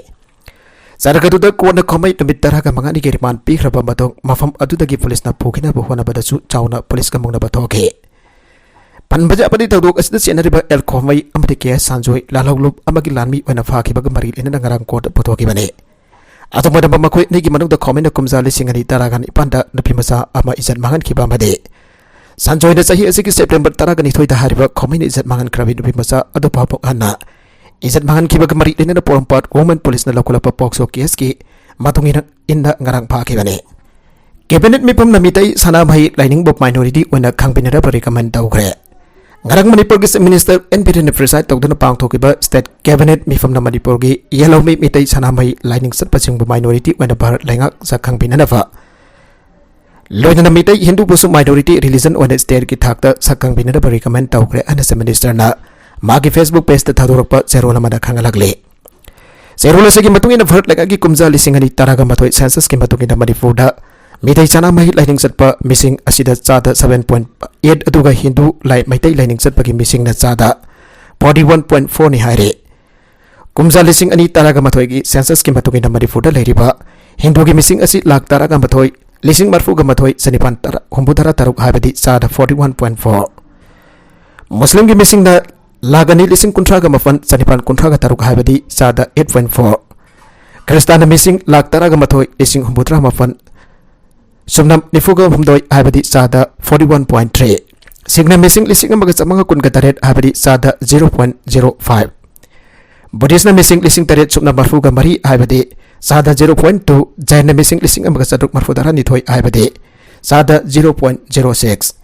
ꯆꯔꯛ ꯑꯗꯨꯗ ꯀꯣꯟꯅ ꯈꯣꯃꯩ ꯅꯨꯃꯤꯠ ꯇꯔꯥꯒ ꯃꯉꯥꯅꯤꯒꯤ remand ꯄꯤꯈ꯭ꯔꯕ ꯃꯇꯨꯡ, ꯃꯐꯝ ꯑꯗꯨꯗꯒꯤ ꯄꯨꯂꯤꯁꯅ ꯄꯨꯈꯤꯅꯕ ꯍꯣꯠꯅꯕꯗꯁꯨ ꯆꯥꯎꯅ ꯄꯨꯂꯤꯁꯀ ꯃꯨꯛꯅꯕ ꯊꯣꯛꯈꯤ꯫ ꯄꯟꯕ ꯌꯥꯕꯗꯤ, ꯊꯧꯗꯣꯛ ꯑꯁꯤꯗ ꯆꯦꯟꯅꯔꯤꯕ ꯑꯦꯜ ꯈꯣꯃꯩ ꯑꯃꯗꯤ ꯀꯦ ꯑꯦꯁ ꯁꯟꯖꯣꯏ ꯂꯥꯜꯍꯧꯂꯨꯞ ꯑꯃꯒꯤ ꯂꯥꯟꯃꯤ ꯑꯣꯏꯅ ꯐꯥꯈꯤꯕꯒ ꯃꯔꯤ ꯂꯩꯅꯅ ꯉꯔꯥꯡ court ꯇ ꯄꯨꯊꯣꯛꯈꯤꯕꯅꯤ꯫ ꯑꯗꯨꯝ ꯑꯣꯏꯅꯃꯛ, ꯃꯈꯣꯏ ꯑꯅꯤꯒꯤ ꯃꯅꯨꯡꯗ ꯈꯣꯃꯩꯅ ꯀꯨꯝꯖꯥ ꯂꯤꯁꯤꯡ ꯑꯅꯤ ꯇꯔꯥꯒ ꯅꯤꯄꯥꯟꯗ ꯅꯨꯄꯤ ꯃꯆꯥ ꯑꯃ ꯏꯖꯠ ꯃꯥꯡꯍꯟꯈꯤꯕ ꯑꯃꯗꯤ ꯁꯟꯖꯣꯏꯅ ꯆꯍꯤ ꯑꯁꯤꯒꯤ September ꯇꯔꯥꯒ ꯅꯤꯊꯣꯏꯗ ꯍꯥꯏꯔꯤꯕ ꯈꯣꯃꯩꯅ ꯏꯖꯠ ꯃꯥꯡꯍꯟꯈ꯭ꯔꯕꯤ ꯅꯨꯄꯤ ꯃꯆꯥ ꯑꯗꯨ ꯐꯥꯎꯕ ꯍꯟꯅ ꯏꯖꯠ ꯃꯥꯡꯍꯟꯈꯤꯕꯒ ꯃꯔꯤ ꯂꯩꯅꯅ ꯄꯣꯔꯣꯝꯄꯥꯠ women ꯄꯨꯂꯤꯁꯅ ꯂꯧꯈꯠꯂꯛꯄ ꯄꯣꯛꯁꯣ case ꯀꯤ ꯃꯇꯨꯡ ꯏꯟꯅ, ꯏꯟꯅ ꯉꯔꯥꯡ ꯐꯥꯈꯤꯕꯅꯤ꯫ Cabinet ꯃꯤꯐꯝꯅ ꯃꯤꯇꯩ ꯁꯅꯥꯃꯍꯤ ꯂꯥꯏꯅꯤꯡꯕꯨ minority ꯑꯣꯏꯅ ꯈꯪꯕꯤꯅꯅꯕ recommend ꯇꯧꯈ꯭ꯔꯦ꯫ ꯉꯔꯥꯡ ꯃꯅꯤꯄꯨꯔꯒꯤ Chief Minister ꯑꯦꯟ ꯕꯤꯔꯦꯟꯅ preside ꯇꯧꯗꯨꯅ ꯄꯥꯡꯊꯣꯛꯈꯤꯕ state cabinet ꯃꯤꯐꯝꯅ ꯃꯅꯤꯄꯨꯔꯒꯤ ꯌꯦꯜꯍꯧꯃꯤ ꯃꯤꯇꯩ ꯁꯅꯥꯃꯍꯤ ꯂꯥꯏꯅꯤꯡ ꯆꯠꯄꯁꯤꯡꯕꯨ minority ꯑꯣꯏꯅ ꯚꯥꯔꯠ ꯂꯩꯉꯥꯛ ꯁꯛ ꯈꯪꯕꯤꯅꯅꯕ, ꯂꯣꯏꯅꯅ ꯃꯤꯇꯩ ꯍꯤꯟꯗꯨꯕꯨꯁꯨ minority religion ꯑꯣꯏꯅ state ꯀꯤ ꯊꯥꯛꯇ ꯁꯛ ꯈꯪꯕꯤꯅꯅꯕ recommend ꯇꯧꯈ꯭ꯔꯦ ꯍꯥꯏꯅ Chief Minister ꯅ ꯃꯥꯒꯤ Facebook page ꯇ ꯊꯥꯗꯣꯔꯛꯄ ꯆꯦꯔꯣꯜ ꯑꯃꯗ ꯈꯪꯍꯜꯂꯛꯂꯤ꯫ ꯆꯦꯔꯣꯜ ꯑꯁꯤꯒꯤ ꯃꯇꯨꯡ ꯏꯟꯅ, ꯚꯥꯔꯠ ꯂꯩꯉꯥꯛꯀꯤ ꯀꯨꯝꯖꯥ ꯂꯤꯁꯤꯡ ꯑꯅꯤ ꯇꯔꯥꯒ ꯃꯥꯊꯣꯏ census ꯀꯤ ꯃꯇꯨꯡ ꯏꯟꯅ, ꯃꯅꯤꯄꯨꯔꯗ ꯃꯤꯇꯩ ꯁꯅꯥꯃꯍꯤ ꯂꯥꯏꯅꯤꯡ ꯆꯠꯄ ꯃꯤꯁꯤꯡ ꯑꯁꯤꯗ ꯆꯥꯗ seven point eight, ꯑꯗꯨꯒ ꯍꯤꯟꯗꯨ ꯂꯥꯏ, ꯃꯩꯇꯩ ꯂꯥꯏꯅꯤꯡ ꯆꯠꯄꯒꯤ ꯃꯤꯁꯤꯡꯅ ꯆꯥꯗ forty one point four ꯅꯤ ꯍꯥꯏꯔꯦ꯫ ꯀꯨꯝꯖꯥ ꯂꯤꯁꯤꯡ ꯑꯅꯤ ꯇꯔꯥꯒ ꯃꯥꯊꯣꯏꯒꯤ census ꯀꯤ ꯃꯇꯨꯡ ꯏꯟꯅ, ꯃꯅꯤꯄꯨꯔꯗ ꯂꯩꯔꯤꯕ ꯍꯤꯟꯗꯨꯒꯤ ꯃꯤꯁꯤꯡ ꯑꯁꯤ ꯂꯥꯈ ꯇꯔꯥꯒ ꯃꯥꯊꯣꯏ, ꯂꯤꯁꯤꯡ ꯃꯔꯤꯐꯨꯒ ꯃꯥꯊꯣꯏ, ꯆꯅꯤꯄꯥꯟ ꯇꯔꯥ, ꯍꯨꯝꯐꯨꯇꯔꯥ ꯇꯔꯨꯛ ꯍꯥꯏꯕꯗꯤ ꯆꯥꯗ forty one point four꯫ ꯃꯨꯁꯂꯤꯝꯒꯤ ꯃꯤꯁꯤꯡꯅ ꯂꯥꯈ ꯑꯅꯤ, ꯂꯤꯁꯤꯡ ꯀꯨꯟꯊ꯭ꯔꯥꯒ ꯃꯥꯄꯟ, ꯆꯅꯤꯄꯥꯟ ꯀꯨꯟꯊ꯭ꯔꯥꯒ ꯇꯔꯨꯛ ꯍꯥꯏꯕꯗꯤ ꯆꯥꯗ eight point four꯫ ꯈ꯭ꯔꯤꯁꯇꯥꯟꯅ ꯃꯤꯁꯤꯡ ꯂꯥꯈ ꯇꯔꯥꯒ ꯃꯥꯊꯣꯏ, ꯂꯤꯁꯤꯡ ꯍꯨꯝꯐꯨꯇꯔꯥ ꯃꯥꯄꯟ, ꯁꯨꯞꯅ ꯅꯤꯐꯨꯒ ꯍꯨꯝꯗꯣꯏ ꯍꯥꯏꯕꯗꯤ ꯆꯥꯗ forty one point three꯫ ꯁꯤꯈꯅ ꯃꯤꯁꯤꯡ ꯂꯤꯁꯤꯡ ꯑꯃꯒ ꯆꯥꯃꯉꯥ ꯀꯨꯟꯒ ꯇꯔꯦꯠ ꯍꯥꯏꯕꯗꯤ ꯆꯥꯗ zero point zero five꯫ ꯕꯨꯙꯤꯁꯅ ꯃꯤꯁꯤꯡ ꯂꯤꯁꯤꯡ ꯇꯔꯦꯠ ꯁꯨꯞꯅ ꯃꯔꯤꯐꯨꯒ ꯃꯔꯤ ꯍꯥꯏꯕꯗꯤ ꯆꯥꯗ zero point two꯫ ꯖꯩꯅ ꯃꯤꯁꯤꯡ ꯂꯤꯁꯤꯡ ꯑꯃꯒ ꯆꯥꯇ꯭ꯔꯨꯛ ꯃꯔꯤꯐꯨꯇꯔꯥꯅꯤꯊꯣꯏ ꯍꯥꯏꯕꯗꯤ ꯆꯥꯗ zero point zero six꯫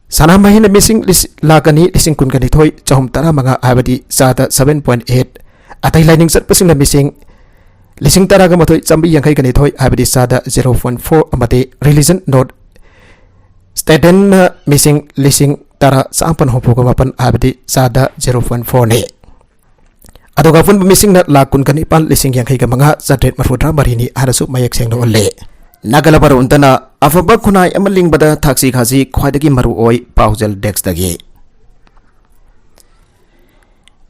ꯁꯅꯥꯃꯍꯤꯅ ꯃꯤꯁꯤꯡ ꯂꯤꯁ-, ꯂꯥꯈ ꯑꯅꯤ ꯂꯤꯁꯤꯡ ꯀꯨꯟꯒ ꯅꯤꯊꯣꯏ ꯆꯍꯨꯝ ꯇꯔꯥꯃꯉꯥ ꯍꯥꯏꯕꯗꯤ ꯆꯥꯗ seven point eight꯫ ꯑꯇꯩ ꯂꯥꯏꯅꯤꯡ ꯆꯠꯄꯁꯤꯡꯅ ꯃꯤꯁꯤꯡ ꯂꯤꯁꯤꯡ ꯇꯔꯥꯒ ꯃꯥꯊꯣꯏ ꯆꯥꯝꯃꯔꯤ ꯌꯥꯡꯈꯩꯒ ꯅꯤꯊꯣꯏ, ꯍꯥꯏꯕꯗꯤ ꯆꯥꯗ zero point four, ꯑꯃꯗꯤ religion non-residentꯅ ꯃꯤꯁꯤꯡ ꯂꯤꯁꯤꯡ ꯇꯔꯥ ꯆꯥꯝꯃꯥꯄꯟ ꯍꯨꯝꯐꯨꯒ ꯃꯥꯄꯟ, ꯍꯥꯏꯕꯗꯤ ꯆꯥꯗ zero point fourꯅꯤ꯫ ꯑꯗꯨꯒ ꯑꯄꯨꯟꯕ ꯃꯤꯁꯤꯡꯅ ꯂꯥꯈ ꯀꯨꯟꯒ ꯅꯤꯄꯥꯟ, ꯂꯤꯁꯤꯡ ꯌꯥꯡꯈꯩꯒ ꯃꯉꯥ, ꯆꯥꯇ꯭ꯔꯦꯠ ꯃꯔꯤꯐꯨꯇꯔꯥ ꯃꯔꯤꯅꯤ ꯍꯥꯏꯅꯁꯨ ꯃꯌꯦꯛ ꯁꯦꯡꯅ ꯎꯠꯂꯤ꯫ ꯅꯥꯒꯥꯂꯥ ꯃꯔꯨ ꯎꯟꯗꯅ ꯑꯐꯕ ꯈꯨꯟꯅꯥꯏ ꯑꯃ ꯂꯤꯡꯕꯗ ꯊꯥꯛꯁꯤ ꯈꯥꯁꯤ ꯈ꯭ꯋꯥꯏꯗꯒꯤ ꯃꯔꯨꯑꯣꯏ꯫ ꯄꯥꯎꯖꯦꯜ ꯗꯦꯁ꯭ꯛꯇꯒꯤ꯫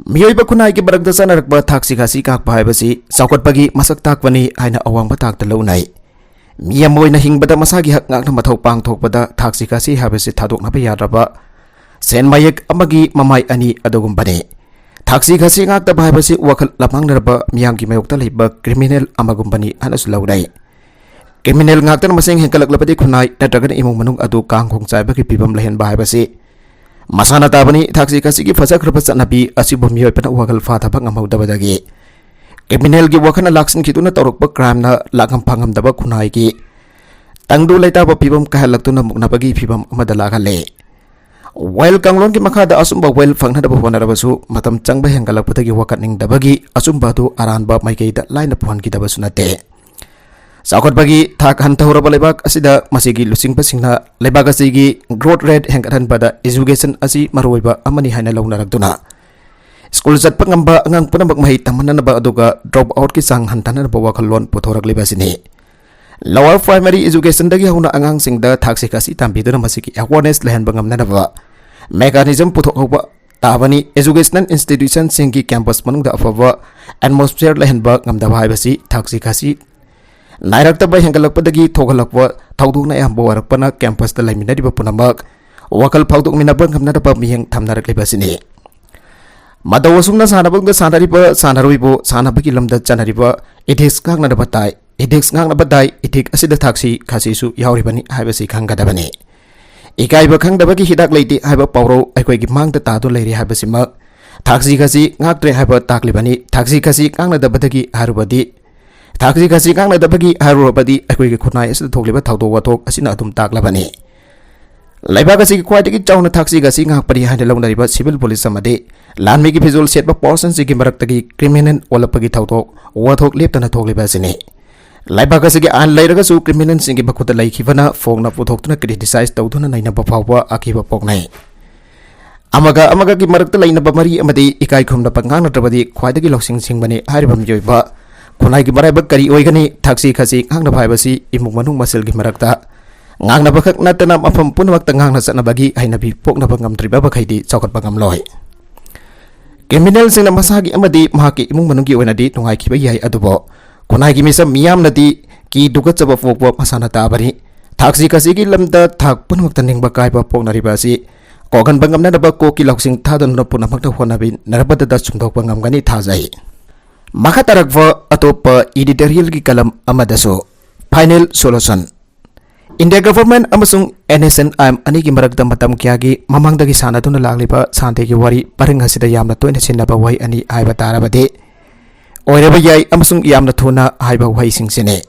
ꯃꯤꯑꯣꯏꯕ ꯈꯨꯟꯅꯥꯏꯒꯤ ꯃꯔꯛꯇ ꯆꯠꯅꯔꯛꯄ ꯊꯥꯛꯁꯤ ꯈꯥꯁꯤ ꯉꯥꯛꯄ ꯍꯥꯏꯕꯁꯤ ꯆꯥꯎꯈꯠꯄꯒꯤ ꯃꯁꯛ ꯇꯥꯛꯄꯅꯤ ꯍꯥꯏꯅ ꯑꯋꯥꯡꯕ ꯊꯥꯛꯇ ꯂꯧꯅꯩ꯫ ꯃꯤ ꯑꯃ ꯑꯣꯏꯅ ꯍꯤꯡꯕꯗ ꯃꯁꯥꯒꯤ ꯍꯛ ꯉꯥꯛꯅ ꯃꯊꯧ ꯄꯥꯡꯊꯣꯛꯄꯗ ꯊꯥꯛꯁꯤ ꯈꯥꯁꯤ ꯍꯥꯏꯕꯁꯤ ꯊꯥꯗꯣꯛꯅꯕ ꯌꯥꯗ꯭ꯔꯕ ꯁꯦꯟ ꯃꯌꯦꯛ ꯑꯃꯒꯤ ꯃꯃꯥꯏ ꯑꯅꯤ ꯑꯗꯨꯒꯨꯝꯕꯅꯤ꯫ ꯊꯥꯛꯁꯤ ꯈꯥꯁꯤ ꯉꯥꯛꯇꯕ ꯍꯥꯏꯕꯁꯤ ꯋꯥꯈꯜ ꯂꯃꯥꯡꯅꯔꯕ ꯃꯤꯌꯥꯝꯒꯤ ꯃꯥꯌꯣꯛꯇ ꯂꯩꯕ criminal ꯑꯃꯒꯨꯝꯕꯅꯤ ꯍꯥꯏꯅꯁꯨ ꯂꯧꯅꯩ꯫ Criminal ꯉꯥꯛꯇꯅ ꯃꯁꯤꯡ ꯍꯦꯟꯒꯠꯂꯛꯂꯕꯗꯤ ꯈꯨꯟꯅꯥꯏ ꯅꯠꯇ꯭ꯔꯒꯅ ꯏꯃꯨꯡ ꯃꯅꯨꯡ ꯑꯗꯨ ꯀꯥꯡꯈꯣꯡ ꯆꯥꯏꯕꯒꯤ ꯐꯤꯕꯝ ꯂꯩꯍꯟꯕ ꯍꯥꯏꯕꯁꯤ ꯃꯁꯥꯅ ꯇꯥꯕꯅꯤ꯫ ꯊꯥꯛꯁꯤ ꯈꯥꯁꯤꯒꯤ ꯐꯖꯈ꯭ꯔꯕ ꯆꯠꯅꯕꯤ ꯑꯁꯤꯕꯨ ꯃꯤꯑꯣꯏꯕꯅ ꯋꯥꯈꯜ ꯐꯥꯊꯕ ꯉꯝꯍꯧꯗꯕꯗꯒꯤ criminalꯒꯤ ꯋꯥꯈꯜꯅ ꯂꯥꯛꯁꯤꯟꯈꯤꯗꯨꯅ ꯇꯧꯔꯛꯄ crimeꯅ ꯂꯥꯛꯐꯝ ꯐꯪꯉꯝꯗꯕ ꯈꯨꯟꯅꯥꯏꯒꯤ ꯇꯪꯗꯨ ꯂꯩꯇꯥꯕ ꯐꯤꯕꯝ ꯀꯥꯏꯍꯜꯂꯛꯇꯨꯅ ꯃꯨꯛꯅꯕꯒꯤ ꯐꯤꯕꯝ ꯑꯃꯗ ꯂꯥꯛꯍꯜꯂꯦ꯫ Wealth ꯀꯥꯡꯂꯣꯟꯒꯤ ꯃꯈꯥꯗ ꯑꯆꯨꯝꯕ wealth ꯐꯪꯅꯅꯕ ꯍꯣꯠꯅꯔꯕꯁꯨ ꯃꯇꯝ ꯆꯪꯕ ꯍꯦꯟꯒꯠꯂꯛꯄꯗꯒꯤ ꯋꯥꯀꯠꯅꯤꯡꯗꯕꯒꯤ ꯑꯆꯨꯝꯕ ꯑꯗꯨ ꯑꯔꯥꯟꯕ ꯃꯥꯏꯀꯩꯗ ꯂꯥꯏꯅ ꯄꯨꯍꯟꯈꯤꯗꯕꯁꯨ ꯅꯠꯇꯦ꯫ ꯆꯥꯎꯈꯠꯄꯒꯤ ꯊꯥꯛ ꯍꯟꯊꯍꯧꯔꯕ ꯂꯩꯕꯥꯛ ꯑꯁꯤꯗ ꯃꯁꯤꯒꯤ ꯂꯨꯆꯤꯡꯕꯁꯤꯡꯅ ꯂꯩꯕꯥꯛ ꯑꯁꯤꯒꯤ growth rate ꯍꯦꯟꯒꯠꯍꯟꯕꯗ education ꯑꯁꯤ ꯃꯔꯨꯑꯣꯏꯕ ꯑꯃꯅꯤ ꯍꯥꯏꯅ ꯂꯧꯅꯔꯛꯇꯨꯅ school ꯆꯠꯄ ꯉꯝꯕ ꯑꯉꯥꯡ ꯄꯨꯝꯅꯃꯛ ꯃꯍꯩ ꯇꯝꯍꯟꯅꯕ ꯑꯗꯨꯒ drop outꯀꯤ ꯆꯥꯡ ꯍꯟꯊꯅꯅꯕ ꯋꯥꯈꯜꯂꯣꯟ ꯄꯨꯊꯣꯔꯛꯂꯤꯕ ꯑꯁꯤꯅꯤ꯫ Lower primary educationꯗꯒꯤ ꯍꯧꯅ ꯑꯉꯥꯡꯁꯤꯡꯗ ꯊꯥꯛꯁꯤ ꯈꯥꯁꯤ ꯇꯝꯕꯤꯗꯨꯅ ꯃꯁꯤꯒꯤ awareness ꯂꯩꯍꯟꯕ ꯉꯝꯅꯅꯕ mechanism ꯄꯨꯊꯣꯛꯍꯧꯕ ꯇꯥꯕꯅꯤ꯫ Educational institutionꯁꯤꯡꯒꯤ campus ꯃꯅꯨꯡꯗ ꯑꯐꯕ atmosphere ꯂꯩꯍꯟꯕ ꯉꯝꯗꯕ ꯍꯥꯏꯕꯁꯤ ꯊꯥꯛꯁꯤ ꯈꯥꯁꯤ ꯅꯥꯏꯔꯛꯇꯕ ꯍꯦꯟꯒꯠꯂꯛꯄꯗꯒꯤ ꯊꯣꯛꯍꯜꯂꯛꯄ ꯊꯧꯗꯣꯛꯅ ꯑꯌꯥꯝꯕ ꯑꯣꯏꯔꯛꯄꯅ campusꯇ ꯂꯩꯃꯤꯟꯅꯔꯤꯕ ꯄꯨꯝꯅꯃꯛ ꯋꯥꯈꯜ ꯐꯥꯎꯗꯣꯛꯃꯤꯟꯅꯕ ꯉꯝꯅꯅꯕ ꯃꯤꯠꯌꯦꯡ ꯊꯝꯅꯔꯛꯂꯤꯕ ꯑꯁꯤꯅꯤ꯫ ꯃꯇꯧ ꯑꯁꯨꯝꯅ ꯁꯥꯟꯅꯕꯨꯡꯗ ꯁꯥꯟꯅꯔꯤꯕ ꯁꯥꯟꯅꯔꯣꯏꯕꯨ ꯁꯥꯟꯅꯕꯒꯤ ꯂꯝꯗ ꯆꯠꯅꯔꯤꯕ ethics ꯉꯥꯛꯅꯅꯕ ꯇꯥꯏ꯫ Ethics ꯉꯥꯛꯅꯕ ꯇꯥꯏ, ethic ꯑꯁꯤꯗ ꯊꯥꯛꯁꯤ ꯈꯥꯁꯤꯁꯨ ꯌꯥꯎꯔꯤꯕꯅꯤ ꯍꯥꯏꯕꯁꯤ ꯈꯪꯒꯗꯕꯅꯤ꯫ ꯏꯀꯥꯏꯕ ꯈꯪꯗꯕꯒꯤ ꯍꯤꯗꯥꯛ ꯂꯩꯇꯦ ꯍꯥꯏꯕ ꯄꯥꯎꯔꯧ ꯑꯩꯈꯣꯏꯒꯤ ꯃꯥꯡꯗ ꯇꯥꯗꯨꯅ ꯂꯩꯔꯤ ꯍꯥꯏꯕꯁꯤꯃꯛ ꯊꯥꯛꯁꯤ ꯈꯥꯁꯤ ꯉꯥꯛꯇ꯭ꯔꯦ ꯍꯥꯏꯕ ꯇꯥꯛꯂꯤꯕꯅꯤ꯫ ꯊꯥꯛꯁꯤ ꯈꯥꯁꯤ ꯉꯥꯛꯅꯗꯕꯗꯒꯤ ꯍꯥꯏꯔꯨꯕꯗꯤ, ꯊꯥꯛꯁꯤ ꯈꯥꯁꯤ ꯉꯥꯛꯅꯗꯕꯒꯤ ꯍꯥꯏꯔꯨꯔꯕꯗꯤ ꯑꯩꯈꯣꯏꯒꯤ ꯈꯨꯟꯅꯥꯏ ꯑꯁꯤꯗ ꯊꯣꯛꯂꯤꯕ ꯊꯧꯗꯣꯛ ꯋꯥꯊꯣꯛ ꯑꯁꯤꯅ ꯑꯗꯨꯝ ꯇꯥꯛꯂꯕꯅꯤ꯫ ꯂꯩꯕꯥꯛ ꯑꯁꯤꯒꯤ ꯈ꯭ꯋꯥꯏꯗꯒꯤ ꯆꯥꯎꯅ ꯊꯥꯛꯁꯤ ꯈꯥꯁꯤ ꯉꯥꯛꯄꯅꯤ ꯍꯥꯏꯅ ꯂꯧꯅꯔꯤꯕ civil police ꯑꯃꯗꯤ ꯂꯥꯟꯃꯤꯒꯤ ꯐꯤꯖꯣꯜ ꯁꯦꯠꯄ ꯄꯥꯔꯁꯟꯁꯤꯡꯒꯤ ꯃꯔꯛꯇꯒꯤ criminal ꯑꯣꯜꯂꯛꯄꯒꯤ ꯊꯧꯗꯣꯛ ꯋꯥꯊꯣꯛ ꯂꯦꯞꯇꯅ ꯊꯣꯛꯂꯤꯕ ꯑꯁꯤꯅꯤ꯫ ꯂꯩꯕꯥꯛ ꯑꯁꯤꯒꯤ ꯑꯥꯏꯟ ꯂꯩꯔꯒꯁꯨ criminalꯁꯤꯡꯒꯤ ꯃꯈꯨꯠꯇ ꯂꯩꯈꯤꯕꯅ ꯐꯣꯡꯅ ꯄꯨꯊꯣꯛꯇꯨꯅ criticize ꯇꯧꯗꯨꯅ ꯅꯩꯅꯕ ꯐꯥꯎꯕ ꯑꯀꯤꯕ ꯄꯣꯛꯅꯩ꯫ ꯑꯃꯒ ꯑꯃꯒꯒꯤ ꯃꯔꯛꯇ ꯂꯩꯅꯕ ꯃꯔꯤ ꯑꯃꯗꯤ ꯏꯀꯥꯏ ꯈꯨꯝꯅꯕ ꯉꯥꯡꯅꯗ꯭ꯔꯕꯗꯤ ꯈ꯭ꯋꯥꯏꯗꯒꯤ ꯂꯧꯁꯤꯡ ꯁꯤꯡꯕꯅꯤ ꯍꯥꯏꯔꯤꯕ ꯃꯤꯑꯣꯏꯕ ꯈꯨꯟꯅꯥꯏꯒꯤ ꯃꯔꯥꯏꯕꯛ ꯀꯔꯤ ꯑꯣꯏꯒꯅꯤ? ꯊꯛꯁꯤ ꯈꯥꯁꯤ ꯉꯥꯡꯅꯕ ꯍꯥꯏꯕꯁꯤ ꯏꯃꯨꯡ ꯃꯅꯨꯡ ꯃꯁꯦꯜꯒꯤ ꯃꯔꯛꯇ ꯉꯥꯡꯅꯕ ꯈꯛ ꯅꯠꯇꯅ ꯃꯐꯝ ꯄꯨꯝꯅꯃꯛꯇ ꯉꯥꯡꯅ ꯆꯠꯅꯕꯒꯤ ꯍꯩꯅꯕꯤ ꯄꯣꯛꯅꯕ ꯉꯝꯗ꯭ꯔꯤꯕ ꯃꯈꯩꯗꯤ ꯆꯥꯎꯈꯠꯄ ꯉꯝꯂꯣꯏ꯫ Criminalꯁꯤꯡꯅ ꯃꯁꯥꯒꯤ ꯑꯃꯗꯤ ꯃꯍꯥꯛꯀꯤ ꯏꯃꯨꯡ ꯃꯅꯨꯡꯒꯤ ꯑꯣꯏꯅꯗꯤ ꯅꯨꯡꯉꯥꯏꯈꯤꯕ ꯌꯥꯏ, ꯑꯗꯨꯕꯨ ꯈꯨꯟꯅꯥꯏꯒꯤ ꯃꯤꯁꯛ ꯃꯤꯌꯥꯝꯅꯗꯤ ꯀꯤ ꯇꯨꯀꯠꯆꯕ ꯄꯣꯛꯄ ꯃꯁꯥꯅ ꯇꯥꯕꯅꯤ꯫ ꯊꯥꯛꯁꯤ ꯈꯥꯁꯤꯒꯤ ꯂꯝꯗ ꯊꯥꯛ ꯄꯨꯝꯅꯃꯛꯇ ꯅꯤꯡꯕ ꯀꯥꯏꯕ ꯄꯣꯛꯅꯔꯤꯕ ꯑꯁꯤ ꯀꯣꯛꯍꯟꯕ ꯉꯝꯅꯅꯕ ꯀꯣꯛꯀꯤ ꯂꯧꯁꯤꯡ ꯊꯥꯗꯅ ꯄꯨꯝꯅꯃꯛꯇ ꯍꯣꯠꯅꯃꯤꯟꯅꯔꯕꯗ ꯆꯨꯝꯊꯣꯛꯄ ꯉꯝꯒꯅꯤ ꯊꯥꯖꯩ꯫ ꯃꯈꯥ ꯇꯥꯔꯛꯄ ꯑꯇꯣꯞꯄ editorialꯒꯤ column ꯑꯃꯗꯁꯨ final solution꯫ India government ꯑꯃꯁꯨꯡ NSCN-IM ꯑꯅꯤꯒꯤ ꯃꯔꯛꯇ ꯃꯇꯝ ꯀꯌꯥꯒꯤ ꯃꯃꯥꯡꯗꯒꯤ ꯁꯥꯟꯅꯗꯨꯅ ꯂꯥꯛꯂꯤꯕ ꯁꯥꯟꯇꯤꯒꯤ ꯋꯥꯔꯤ ꯄꯔꯤꯡ ꯑꯁꯤꯗ ꯌꯥꯝꯅ ꯇꯣꯏꯅ ꯁꯤꯖꯤꯟꯅꯕ ꯋꯥꯍꯩ ꯑꯅꯤ ꯍꯥꯏꯕ ꯇꯥꯔꯕꯗꯤ, "ꯑꯣꯏꯔꯕ ꯌꯥꯏ" ꯑꯃꯁꯨꯡ "ꯌꯥꯝꯅ ꯊꯨꯅ" ꯍꯥꯏꯕ ꯋꯥꯍꯩꯁꯤꯡꯁꯤꯅꯤ꯫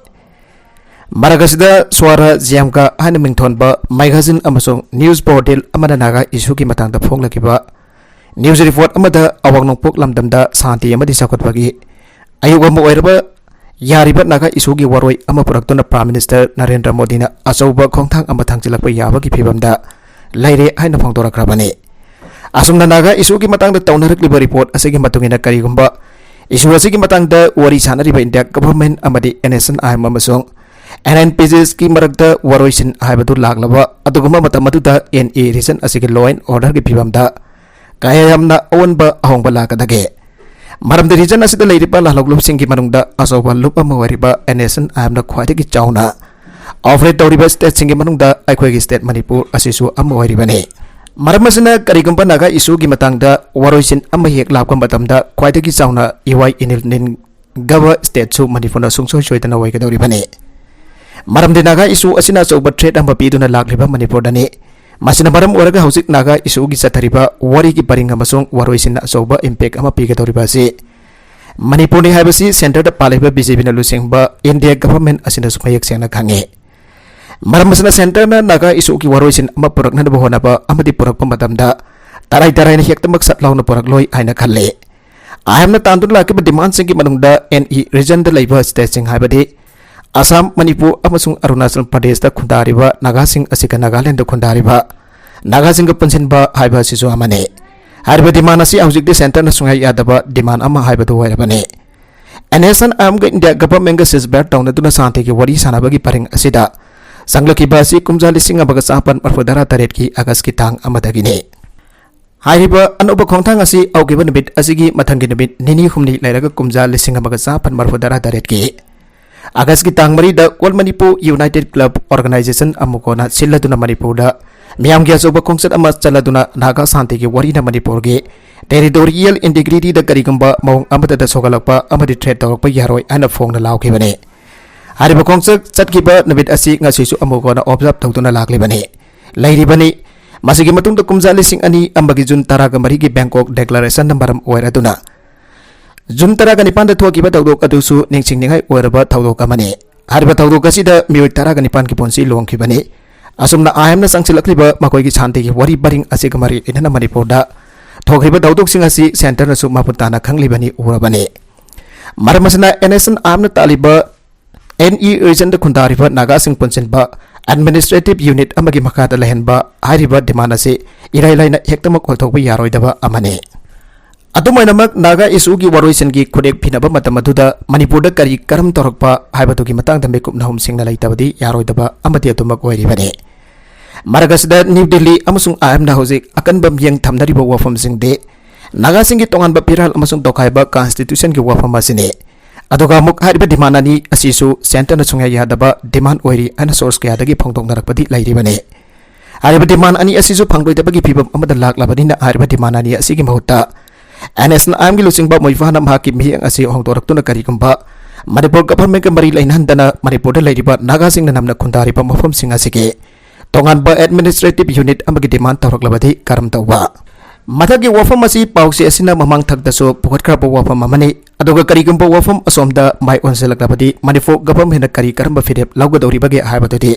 ꯃꯔꯛ ꯑꯁꯤꯗ ꯁ꯭ꯋꯥꯔꯥꯖ꯭ꯌꯝꯀꯥ ꯍꯥꯏꯅ ꯃꯤꯡꯊꯣꯟꯕ magazine ꯑꯃꯁꯨꯡ news portal ꯑꯃꯅ ꯅꯥꯒꯥ issueꯒꯤ ꯃꯇꯥꯡꯗ ꯐꯣꯡꯂꯛꯈꯤꯕ news report ꯑꯃꯗ ꯑꯋꯥꯡ ꯅꯣꯡꯄꯣꯛ ꯂꯝꯗꯝꯗ ꯁꯥꯟꯇꯤ ꯑꯃꯗꯤ ꯆꯥꯎꯈꯠꯄꯒꯤ ꯑꯌꯨꯛ ꯑꯃ ꯑꯣꯏꯔꯕ ꯌꯥꯔꯤꯕ ꯅꯥꯒꯥ issueꯒꯤ ꯋꯥꯔꯣꯏ ꯑꯃ ꯄꯨꯔꯛꯇꯨꯅ Prime Minister ꯅꯔꯦꯟꯗ꯭ꯔ ꯃꯣꯗꯤꯅ ꯑꯆꯧꯕ ꯈꯣꯡꯊꯥꯡ ꯑꯃ ꯊꯥꯡꯖꯤꯜꯂꯛꯄ ꯌꯥꯕꯒꯤ ꯐꯤꯕꯝꯗ ꯂꯩꯔꯦ ꯍꯥꯏꯅ ꯐꯣꯡꯗꯣꯔꯛꯈ꯭ꯔꯕꯅꯤ꯫ ꯑꯁꯨꯝꯅ ꯅꯥꯒꯥ issueꯒꯤ ꯃꯇꯥꯡꯗ ꯇꯧꯅꯔꯛꯂꯤꯕ report ꯑꯁꯤꯒꯤ ꯃꯇꯨꯡ ꯏꯟꯅ, ꯀꯔꯤꯒꯨꯝꯕ issue ꯑꯁꯤꯒꯤ ꯃꯇꯥꯡꯗ ꯋꯥꯔꯤ ꯁꯥꯟꯅꯔꯤꯕ India government ꯑꯃꯗꯤ NSCN-IM ꯑꯃꯁꯨꯡ NNPGsꯀꯤ ꯃꯔꯛꯇ ꯋꯥꯔꯣꯏꯁꯤꯟ ꯍꯥꯏꯕꯗꯨ ꯂꯥꯛꯂꯕ ꯑꯗꯨꯒꯨꯝꯕ ꯃꯇꯝ ꯑꯗꯨꯗ NA region ꯑꯁꯤꯒꯤ law and orderꯒꯤ ꯐꯤꯕꯝꯗ ꯀꯌꯥ ꯌꯥꯝꯅ ꯑꯑꯣꯟꯕ ꯑꯍꯣꯡꯕ ꯂꯥꯛꯀꯗꯒꯦ? ꯃꯔꯝꯗꯤ region ꯑꯁꯤꯗ ꯂꯩꯔꯤꯕ ꯂꯥꯜꯍꯧꯂꯨꯞꯁꯤꯡꯒꯤ ꯃꯅꯨꯡꯗ ꯑꯆꯧꯕ ꯂꯨꯞ ꯑꯃ ꯑꯣꯏꯔꯤꯕ NSCN-IMꯅ ꯈ꯭ꯋꯥꯏꯗꯒꯤ ꯆꯥꯎꯅ operate ꯇꯧꯔꯤꯕ stateꯁꯤꯡꯒꯤ ꯃꯅꯨꯡꯗ ꯑꯩꯈꯣꯏꯒꯤ state ꯃꯅꯤꯄꯨꯔ ꯑꯁꯤꯁꯨ ꯑꯃ ꯑꯣꯏꯔꯤꯕꯅꯤ꯫ ꯃꯔꯝ ꯑꯁꯤꯅ ꯀꯔꯤꯒꯨꯝꯕ ꯅꯥꯒꯥ issueꯒꯤ ꯃꯇꯥꯡꯗ ꯋꯥꯔꯣꯏꯁꯤꯟ ꯑꯃ ꯍꯦꯛ ꯂꯥꯛꯄ ꯃꯇꯝꯗ ꯈ꯭ꯋꯥꯏꯗꯒꯤ ꯆꯥꯎꯅ ꯏꯋꯥꯏ ꯏꯅꯤꯜ ꯅꯤꯟ ꯒꯕ stateꯁꯨ ꯃꯅꯤꯄꯨꯔꯅ ꯁꯨꯡꯁꯣꯏ ꯁꯣꯏꯗꯅ ꯑꯣꯏꯒꯗꯧꯔꯤꯕꯅꯤ꯫ ꯃꯔꯝꯗꯤ ꯅꯥꯒꯥ issue ꯑꯁꯤꯅ ꯑꯆꯧꯕ threat ꯑꯃ ꯄꯤꯗꯨꯅ ꯂꯥꯛꯂꯤꯕ ꯃꯅꯤꯄꯨꯔꯗꯅꯤ꯫ ꯃꯁꯤꯅ ꯃꯔꯝ ꯑꯣꯏꯔꯒ ꯍꯧꯖꯤꯛ ꯅꯥꯒꯥ issueꯒꯤ ꯆꯠꯊꯔꯤꯕ ꯋꯥꯔꯤꯒꯤ ꯄꯔꯤꯡ ꯑꯃꯁꯨꯡ ꯋꯥꯔꯣꯏꯁꯤꯟꯅ ꯑꯆꯧꯕ impact ꯑꯃ ꯄꯤꯒꯗꯧꯔꯤꯕ ꯑꯁꯤ ꯃꯅꯤꯄꯨꯔꯅꯤ ꯍꯥꯏꯕꯁꯤ centreꯗ ꯄꯥꯜꯂꯤꯕ BJPꯅ ꯂꯨꯆꯤꯡꯕ India government ꯑꯁꯤꯅꯁꯨ ꯃꯌꯦꯛ ꯁꯦꯡꯅ ꯈꯪꯉꯤ꯫ ꯃꯔꯝ ꯑꯁꯤꯅ centreꯅ ꯅꯥꯒꯥ issueꯒꯤ ꯋꯥꯔꯣꯏꯁꯤꯟ ꯑꯃ ꯄꯨꯔꯛꯅꯅꯕ ꯍꯣꯠꯅꯕ ꯑꯃꯗꯤ ꯄꯨꯔꯛꯄ ꯃꯇꯝꯗ ꯇꯔꯥꯏ ꯇꯔꯥꯏꯅ ꯍꯦꯛꯇꯃꯛ ꯁꯠ ꯂꯥꯎꯅ ꯄꯨꯔꯛꯂꯣꯏ ꯍꯥꯏꯅ ꯈꯜꯂꯤ꯫ IMꯅ ꯇꯥꯟꯗꯨꯅ ꯂꯥꯛꯈꯤꯕ demandꯁꯤꯡꯒꯤ ꯃꯅꯨꯡꯗ NE regionꯗ ꯂꯩꯕ stateꯁꯤꯡ ꯍꯥꯏꯕꯗꯤ ꯑꯁꯥꯝ, ꯃꯅꯤꯄꯨꯔ ꯑꯃꯁꯨꯡ ꯑꯔꯨꯅꯥꯆꯜ ꯄ꯭ꯔꯗꯦꯁꯇ ꯈꯨꯟꯗꯥꯔꯤꯕ ꯅꯥꯒꯥꯁꯤꯡ ꯑꯁꯤꯒ ꯅꯥꯒꯥꯂꯦꯟꯗ ꯈꯨꯟꯗꯥꯔꯤꯕ ꯅꯥꯒꯥꯁꯤꯡꯒ ꯄꯨꯟꯁꯤꯟꯕ ꯍꯥꯏꯕ ꯑꯁꯤꯁꯨ ꯑꯃꯅꯤ꯫ ꯍꯥꯏꯔꯤꯕ demand ꯑꯁꯤ ꯍꯧꯖꯤꯛꯇꯤ centreꯅ ꯁꯨꯡꯌꯥ ꯌꯥꯗꯕ demand ꯑꯃ ꯍꯥꯏꯕꯗꯨ ꯑꯣꯏꯔꯕꯅꯤ꯫ NSCN-IMꯒ India governmentꯒ ceasefire ꯇꯧꯅꯗꯨꯅ ꯁꯥꯟꯇꯤꯒꯤ ꯋꯥꯔꯤ ꯁꯥꯟꯅꯕꯒꯤ ꯄꯔꯤꯡ ꯑꯁꯤꯗ ꯆꯪꯂꯛꯈꯤꯕ ꯑꯁꯤ ꯀꯨꯝꯖꯥ ꯂꯤꯁꯤꯡ ꯑꯃꯒ ꯆꯥꯃꯥꯄꯟ ꯃꯔꯤꯐꯨ ꯇꯔꯥ ꯇꯔꯦꯠꯀꯤ Augustꯀꯤ ꯇꯥꯡ ꯑꯃꯗꯒꯤꯅꯤ꯫ ꯍꯥꯏꯔꯤꯕ ꯑꯅꯧꯕ ꯈꯣꯡꯊꯥꯡ ꯑꯁꯤ ꯍꯧꯈꯤꯕ ꯅꯨꯃꯤꯠ ꯑꯁꯤꯒꯤ ꯃꯊꯪꯒꯤ ꯅꯨꯃꯤꯠ ꯅꯤꯅꯤ ꯍꯨꯝꯅꯤ ꯂꯩꯔꯒ ꯀꯨꯝꯖꯥ ꯂꯤꯁꯤꯡ ꯑꯃꯒ ꯆꯥꯃꯥꯄꯟ ꯃꯔꯤꯐꯨ ꯇꯔꯥ ꯇꯔꯦꯠꯀꯤ Augustꯀꯤ ꯇꯥꯡ ꯃꯔꯤꯗ All Manipur United Club Organisation, AMUCOꯅ ꯁꯤꯜꯂꯗꯨꯅ ꯃꯅꯤꯄꯨꯔꯗ ꯃꯤꯌꯥꯝꯒꯤ ꯑꯆꯧꯕ ꯈꯣꯡꯆꯠ ꯑꯃ ꯆꯠꯂꯗꯨꯅ ꯅꯥꯒꯥ ꯁꯥꯟꯇꯤꯒꯤ ꯋꯥꯔꯤꯅ ꯃꯅꯤꯄꯨꯔꯒꯤ territorial integrityꯗ ꯀꯔꯤꯒꯨꯝꯕ ꯃꯑꯣꯡ ꯑꯃꯠꯇꯗ ꯁꯣꯛꯍꯜꯂꯛꯄ ꯑꯃꯗꯤ threat ꯇꯧꯔꯛꯄ ꯌꯥꯔꯣꯏ ꯍꯥꯏꯅ ꯐꯣꯡꯅ ꯂꯥꯎꯈꯤꯕꯅꯤ꯫ ꯍꯥꯏꯔꯤꯕ ꯈꯣꯡꯆꯠ ꯆꯠꯈꯤꯕ ꯅꯨꯃꯤꯠ ꯑꯁꯤ ꯉꯁꯤꯁꯨ AMUCOꯅ observe ꯇꯧꯗꯨꯅ ꯂꯥꯛꯂꯤꯕꯅꯤ, ꯂꯩꯔꯤꯕꯅꯤ꯫ ꯃꯁꯤꯒꯤ ꯃꯇꯨꯡꯗ ꯀꯨꯝꯖꯥ ꯂꯤꯁꯤꯡ ꯑꯅꯤ ꯑꯃꯒꯤ June ꯇꯔꯥꯒ ꯃꯔꯤꯒꯤ Bangkok Declarationꯅ ꯃꯔꯝ ꯑꯣꯏꯔꯗꯨꯅ June ꯇꯔꯥꯒ ꯅꯤꯄꯥꯟꯗ ꯊꯣꯛꯈꯤꯕ ꯊꯧꯗꯣꯛ ꯑꯗꯨꯁꯨ ꯅꯤꯡꯁꯤꯡꯅꯤꯡꯉꯥꯏ ꯑꯣꯏꯔꯕ ꯊꯧꯗꯣꯛ ꯑꯃꯅꯤ꯫ ꯍꯥꯏꯔꯤꯕ ꯊꯧꯗꯣꯛ ꯑꯁꯤꯗ ꯃꯤꯑꯣꯏ ꯇꯔꯥꯒ ꯅꯤꯄꯥꯟꯒꯤ ꯄꯨꯟꯁꯤ ꯂꯣꯡꯈꯤꯕꯅꯤ꯫ ꯑꯁꯨꯝꯅ IMꯅ ꯆꯪꯁꯤꯜꯂꯛꯂꯤꯕ ꯃꯈꯣꯏꯒꯤ ꯁꯥꯟꯇꯤꯒꯤ ꯋꯥꯔꯤ ꯄꯔꯤꯡ ꯑꯁꯤꯒ ꯃꯔꯤ ꯂꯩꯅꯅ ꯃꯅꯤꯄꯨꯔꯗ ꯊꯣꯛꯈ꯭ꯔꯤꯕ ꯊꯧꯗꯣꯛꯁꯤꯡ ꯑꯁꯤ centreꯅꯁꯨ ꯃꯃꯨꯠ ꯇꯥꯅ ꯈꯪꯂꯤꯕꯅꯤ, ꯎꯔꯕꯅꯤ꯫ ꯃꯔꯝ ꯑꯁꯤꯅ NSCN-IMꯅ ꯇꯥꯜꯂꯤꯕ NE regionꯗ ꯈꯨꯟꯗꯥꯔꯤꯕ ꯅꯥꯒꯥꯁꯤꯡ ꯄꯨꯟꯁꯤꯟꯕ administrative unit ꯑꯃꯒꯤ ꯃꯈꯥꯗ ꯂꯩꯍꯟꯕ ꯍꯥꯏꯔꯤꯕ demand ꯑꯁꯤ ꯏꯔꯥꯏ ꯂꯥꯏꯅ ꯍꯦꯛꯇꯃꯛ ꯑꯣꯏꯊꯣꯛꯄ ꯌꯥꯔꯣꯏꯗꯕ ꯑꯃꯅꯤ꯫ ꯑꯗꯨꯝ ꯑꯣꯏꯅꯃꯛ, ꯅꯥꯒꯥ issueꯒꯤ ꯋꯥꯔꯣꯏꯁꯤꯟꯒꯤ ꯈꯨꯠꯌꯦꯛ ꯐꯤꯅꯕ ꯃꯇꯝ ꯑꯗꯨꯗ ꯃꯅꯤꯄꯨꯔꯗ ꯀꯔꯤ ꯀꯔꯝ ꯇꯧꯔꯛꯄ ꯍꯥꯏꯕꯗꯨꯒꯤ ꯃꯇꯥꯡꯗ ꯃꯤꯀꯨꯞ ꯅꯍꯨꯝ ꯁꯤꯡꯅ ꯂꯩꯇꯕꯗꯤ ꯌꯥꯔꯣꯏꯗꯕ ꯑꯃꯗꯤ ꯑꯗꯨꯃꯛ ꯑꯣꯏꯔꯤꯕꯅꯤ꯫ ꯃꯔꯛ ꯑꯁꯤꯗ New Delhi ꯑꯃꯁꯨꯡ IMꯅ ꯍꯧꯖꯤꯛ ꯑꯀꯟꯕ ꯃꯤꯠꯌꯦꯡ ꯊꯝꯅꯔꯤꯕ ꯋꯥꯐꯝꯁꯤꯡꯗꯤ ꯅꯥꯒꯥꯁꯤꯡꯒꯤ ꯇꯣꯉꯥꯟꯕ ꯐꯤꯔꯥꯜ ꯑꯃꯁꯨꯡ ꯇꯣꯈꯥꯏꯕ constitutionꯒꯤ ꯋꯥꯐꯝ ꯑꯁꯤꯅꯤ꯫ ꯑꯗꯨꯒ ꯑꯃꯨꯛ ꯍꯥꯏꯔꯤꯕ demand ꯑꯅꯤ ꯑꯁꯤꯁꯨ centreꯅ ꯁꯨꯡꯌꯥ ꯌꯥꯗꯕ demand ꯑꯣꯏꯔꯤ ꯍꯥꯏꯅ source ꯀꯌꯥꯗꯒꯤ ꯐꯣꯡꯗꯣꯛꯅꯔꯛꯄꯗꯤ ꯂꯩꯔꯤꯕꯅꯤ꯫ ꯍꯥꯏꯔꯤꯕ demand ꯑꯅꯤ ꯑꯁꯤꯁꯨ ꯐꯪꯂꯣꯏꯗꯕꯒꯤ ꯐꯤꯕꯝ ꯑꯃꯗ ꯂꯥꯛꯂꯕꯅꯤꯅ, ꯍꯥꯏꯔꯤꯕ demand ꯑꯅꯤ ꯑꯁꯤꯒꯤ ꯃꯍꯨꯠꯇ NSCN-IMꯒꯤ ꯂꯨꯆꯤꯡꯕ ꯃꯣꯏꯐꯥꯅ ꯃꯍꯥꯛꯀꯤ ꯃꯤꯠꯌꯦꯡ ꯑꯁꯤ ꯍꯣꯡꯗꯣꯔꯛꯇꯨꯅ ꯀꯔꯤꯒꯨꯝꯕ ꯃꯅꯤꯄꯨꯔ governmentꯀ ꯃꯔꯤ ꯂꯩꯅꯍꯟꯗꯅ ꯃꯅꯤꯄꯨꯔꯗ ꯂꯩꯔꯤꯕ ꯅꯥꯒꯥꯁꯤꯡꯅ ꯅꯝꯅ ꯈꯨꯟꯗꯥꯔꯤꯕ ꯃꯐꯝꯁꯤꯡ ꯑꯁꯤꯒꯤ ꯇꯣꯉꯥꯟꯕ administrative unit ꯑꯃꯒꯤ demand ꯇꯧꯔꯛꯂꯕꯗꯤ ꯀꯔꯝ ꯇꯧꯕ? ꯃꯊꯛꯀꯤ ꯋꯥꯐꯝ ꯑꯁꯤ ꯄꯥꯎꯆꯦ ꯑꯁꯤꯅ ꯃꯃꯥꯡ ꯊꯛꯇꯁꯨ ꯄꯨꯈꯠꯈ꯭ꯔꯕ ꯋꯥꯐꯝ ꯑꯃꯅꯤ꯫ ꯑꯗꯨꯒ ꯀꯔꯤꯒꯨꯝꯕ ꯋꯥꯐꯝ ꯑꯁꯣꯝꯗ ꯃꯥꯏ ꯑꯣꯟꯁꯤꯜꯂꯛꯂꯕꯗꯤ ꯃꯅꯤꯄꯨꯔ governmentꯅ ꯀꯔꯤ ꯀꯔꯝꯕ ꯐꯤꯔꯦꯞ ꯂꯧꯒꯗꯧꯔꯤꯕꯒꯦ ꯍꯥꯏꯕꯗꯨꯗꯤ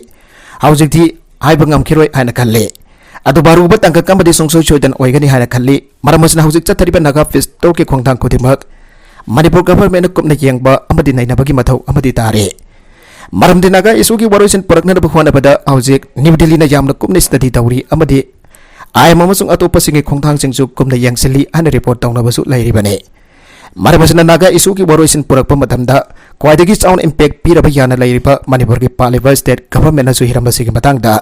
ꯍꯧꯖꯤꯛꯇꯤ ꯍꯥꯏꯕ ꯉꯝꯈꯤꯔꯣꯏ ꯍꯥꯏꯅ ꯈꯜꯂꯤ꯫ ꯑꯗꯨꯕꯨ ꯑꯔꯨꯕ ꯇꯥꯡꯀꯛ ꯑꯃꯗꯤ ꯁꯨꯡꯁꯣꯏ ꯁꯣꯏꯗꯅ ꯑꯣꯏꯒꯅꯤ ꯍꯥꯏꯅ ꯈꯜꯂꯤ꯫ ꯃꯔꯝ ꯑꯁꯤꯅ ꯍꯧꯖꯤꯛ ꯆꯠꯊꯔꯤꯕ ꯅꯥꯒꯥ ꯄꯤꯁ ꯇꯣꯛꯀꯤ ꯈꯣꯡꯊꯥꯡ ꯈꯨꯗꯤꯡꯃꯛ ꯃꯅꯤꯄꯨꯔ ꯒꯚꯔꯟꯃꯦꯟꯠꯅ ꯀꯨꯞꯅ ꯌꯦꯡꯕ ꯑꯃꯗꯤ ꯅꯩꯅꯕꯒꯤ ꯃꯊꯧ ꯑꯃꯗꯤ ꯇꯥꯔꯦ꯫ ꯃꯔꯝꯗꯤ ꯅꯥꯒꯥ ꯏꯁꯨꯒꯤ ꯋꯥꯔꯣꯏꯁꯤꯟ ꯄꯨꯔꯛꯅꯅꯕ ꯍꯣꯠꯅꯕꯗ ꯍꯧꯖꯤꯛ ꯅ꯭ꯌꯨ ꯗꯤꯜꯂꯤꯅ ꯌꯥꯝꯅ ꯀꯨꯞꯅ ꯁ꯭ꯇꯗꯤ ꯇꯧꯔꯤ ꯑꯃꯗꯤ ꯑꯥꯏ ꯑꯦꯝ ꯑꯃꯁꯨꯡ ꯑꯇꯣꯞꯄꯁꯤꯡꯒꯤ ꯈꯣꯡꯊꯥꯡꯁꯤꯡꯁꯨ ꯀꯨꯞꯅ ꯌꯦꯡꯁꯤꯜꯂꯤ ꯍꯥꯏꯅ ꯔꯤꯄꯣꯔꯠ ꯇꯧꯅꯕꯁꯨ ꯂꯩꯔꯤꯕꯅꯤ꯫ ꯃꯔꯝ ꯑꯁꯤꯅ ꯅꯥꯒꯥ ꯏꯁꯨꯒꯤ ꯋꯥꯔꯣꯏꯁꯤꯟ ꯄꯨꯔꯛꯄ ꯃꯇꯝꯗ ꯈ꯭ꯋꯥꯏꯗꯒꯤ ꯆꯥꯎꯅ ꯏꯝꯄꯦꯛ ꯄꯤꯔꯕ ꯌꯥꯅ ꯂꯩꯔꯤꯕ ꯃꯅꯤꯄꯨꯔꯒꯤ ꯄꯥꯜꯂꯤꯕ ꯁ꯭ꯇꯦꯠ ꯒꯚꯔꯟꯃꯦꯟꯠꯅꯁꯨ ꯍꯤꯔꯝ ꯑꯁꯤꯒꯤ ꯃꯇꯥꯡꯗ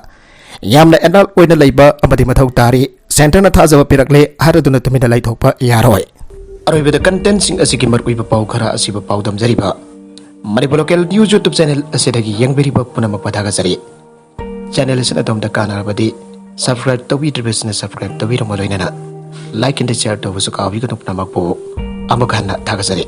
ꯌꯥꯝꯅ ꯑꯦꯂꯔꯠ ꯑꯣꯏꯅ ꯂꯩꯕ ꯑꯃꯗꯤ ꯃꯊꯧ ꯇꯥꯔꯤ꯫ ꯁꯦꯟꯇꯔꯅ ꯊꯥꯖꯕ ꯄꯤꯔꯛꯂꯦ ꯍꯥꯏꯔꯗꯨꯅ ꯇꯨꯃꯤꯟꯅ ꯂꯩꯊꯣꯛꯄ ꯌꯥꯔꯣꯏ꯫ ꯑꯔꯣꯏꯕꯗ ꯀꯟꯇꯦꯟꯠꯁꯤꯡ ꯑꯁꯤꯒꯤ ꯃꯔꯨꯑꯣꯏꯕ ꯄꯥꯎ ꯈꯔ ꯑꯁꯤꯕꯨ ꯄꯥꯎꯗꯝꯖꯔꯤꯕ Manipur local news YouTube channel ꯑꯁꯤꯗꯒꯤ ꯌꯦꯡꯕꯤꯔꯤꯕ ꯄꯨꯝꯅꯃꯛꯄꯨ ꯊꯥꯒꯠꯆꯔꯤ꯫ ꯆꯦꯅꯦꯜ ꯑꯁꯤꯅ ꯑꯗꯣꯝꯗ ꯀꯥꯟꯅꯔꯕꯗꯤ ꯁꯕꯁꯀ꯭ꯔꯥꯏꯕ ꯇꯧꯕꯤꯗ꯭ꯔꯤꯕꯁꯤꯡꯅ ꯁꯕꯁꯀ꯭ꯔꯥꯏꯕ ꯇꯧꯕꯤꯔꯝꯕ ꯂꯣꯏꯅꯅ ꯂꯥꯏꯛ ꯑꯦꯟ ꯁꯤꯌꯔ ꯇꯧꯕꯁꯨ ꯀꯥꯎꯕꯤꯒꯅꯨ꯫ ꯄꯨꯝꯅꯃꯛꯄꯨ ꯑꯃꯨꯛ ꯍꯟꯅ ꯊꯥꯒꯠꯆꯔꯤ꯫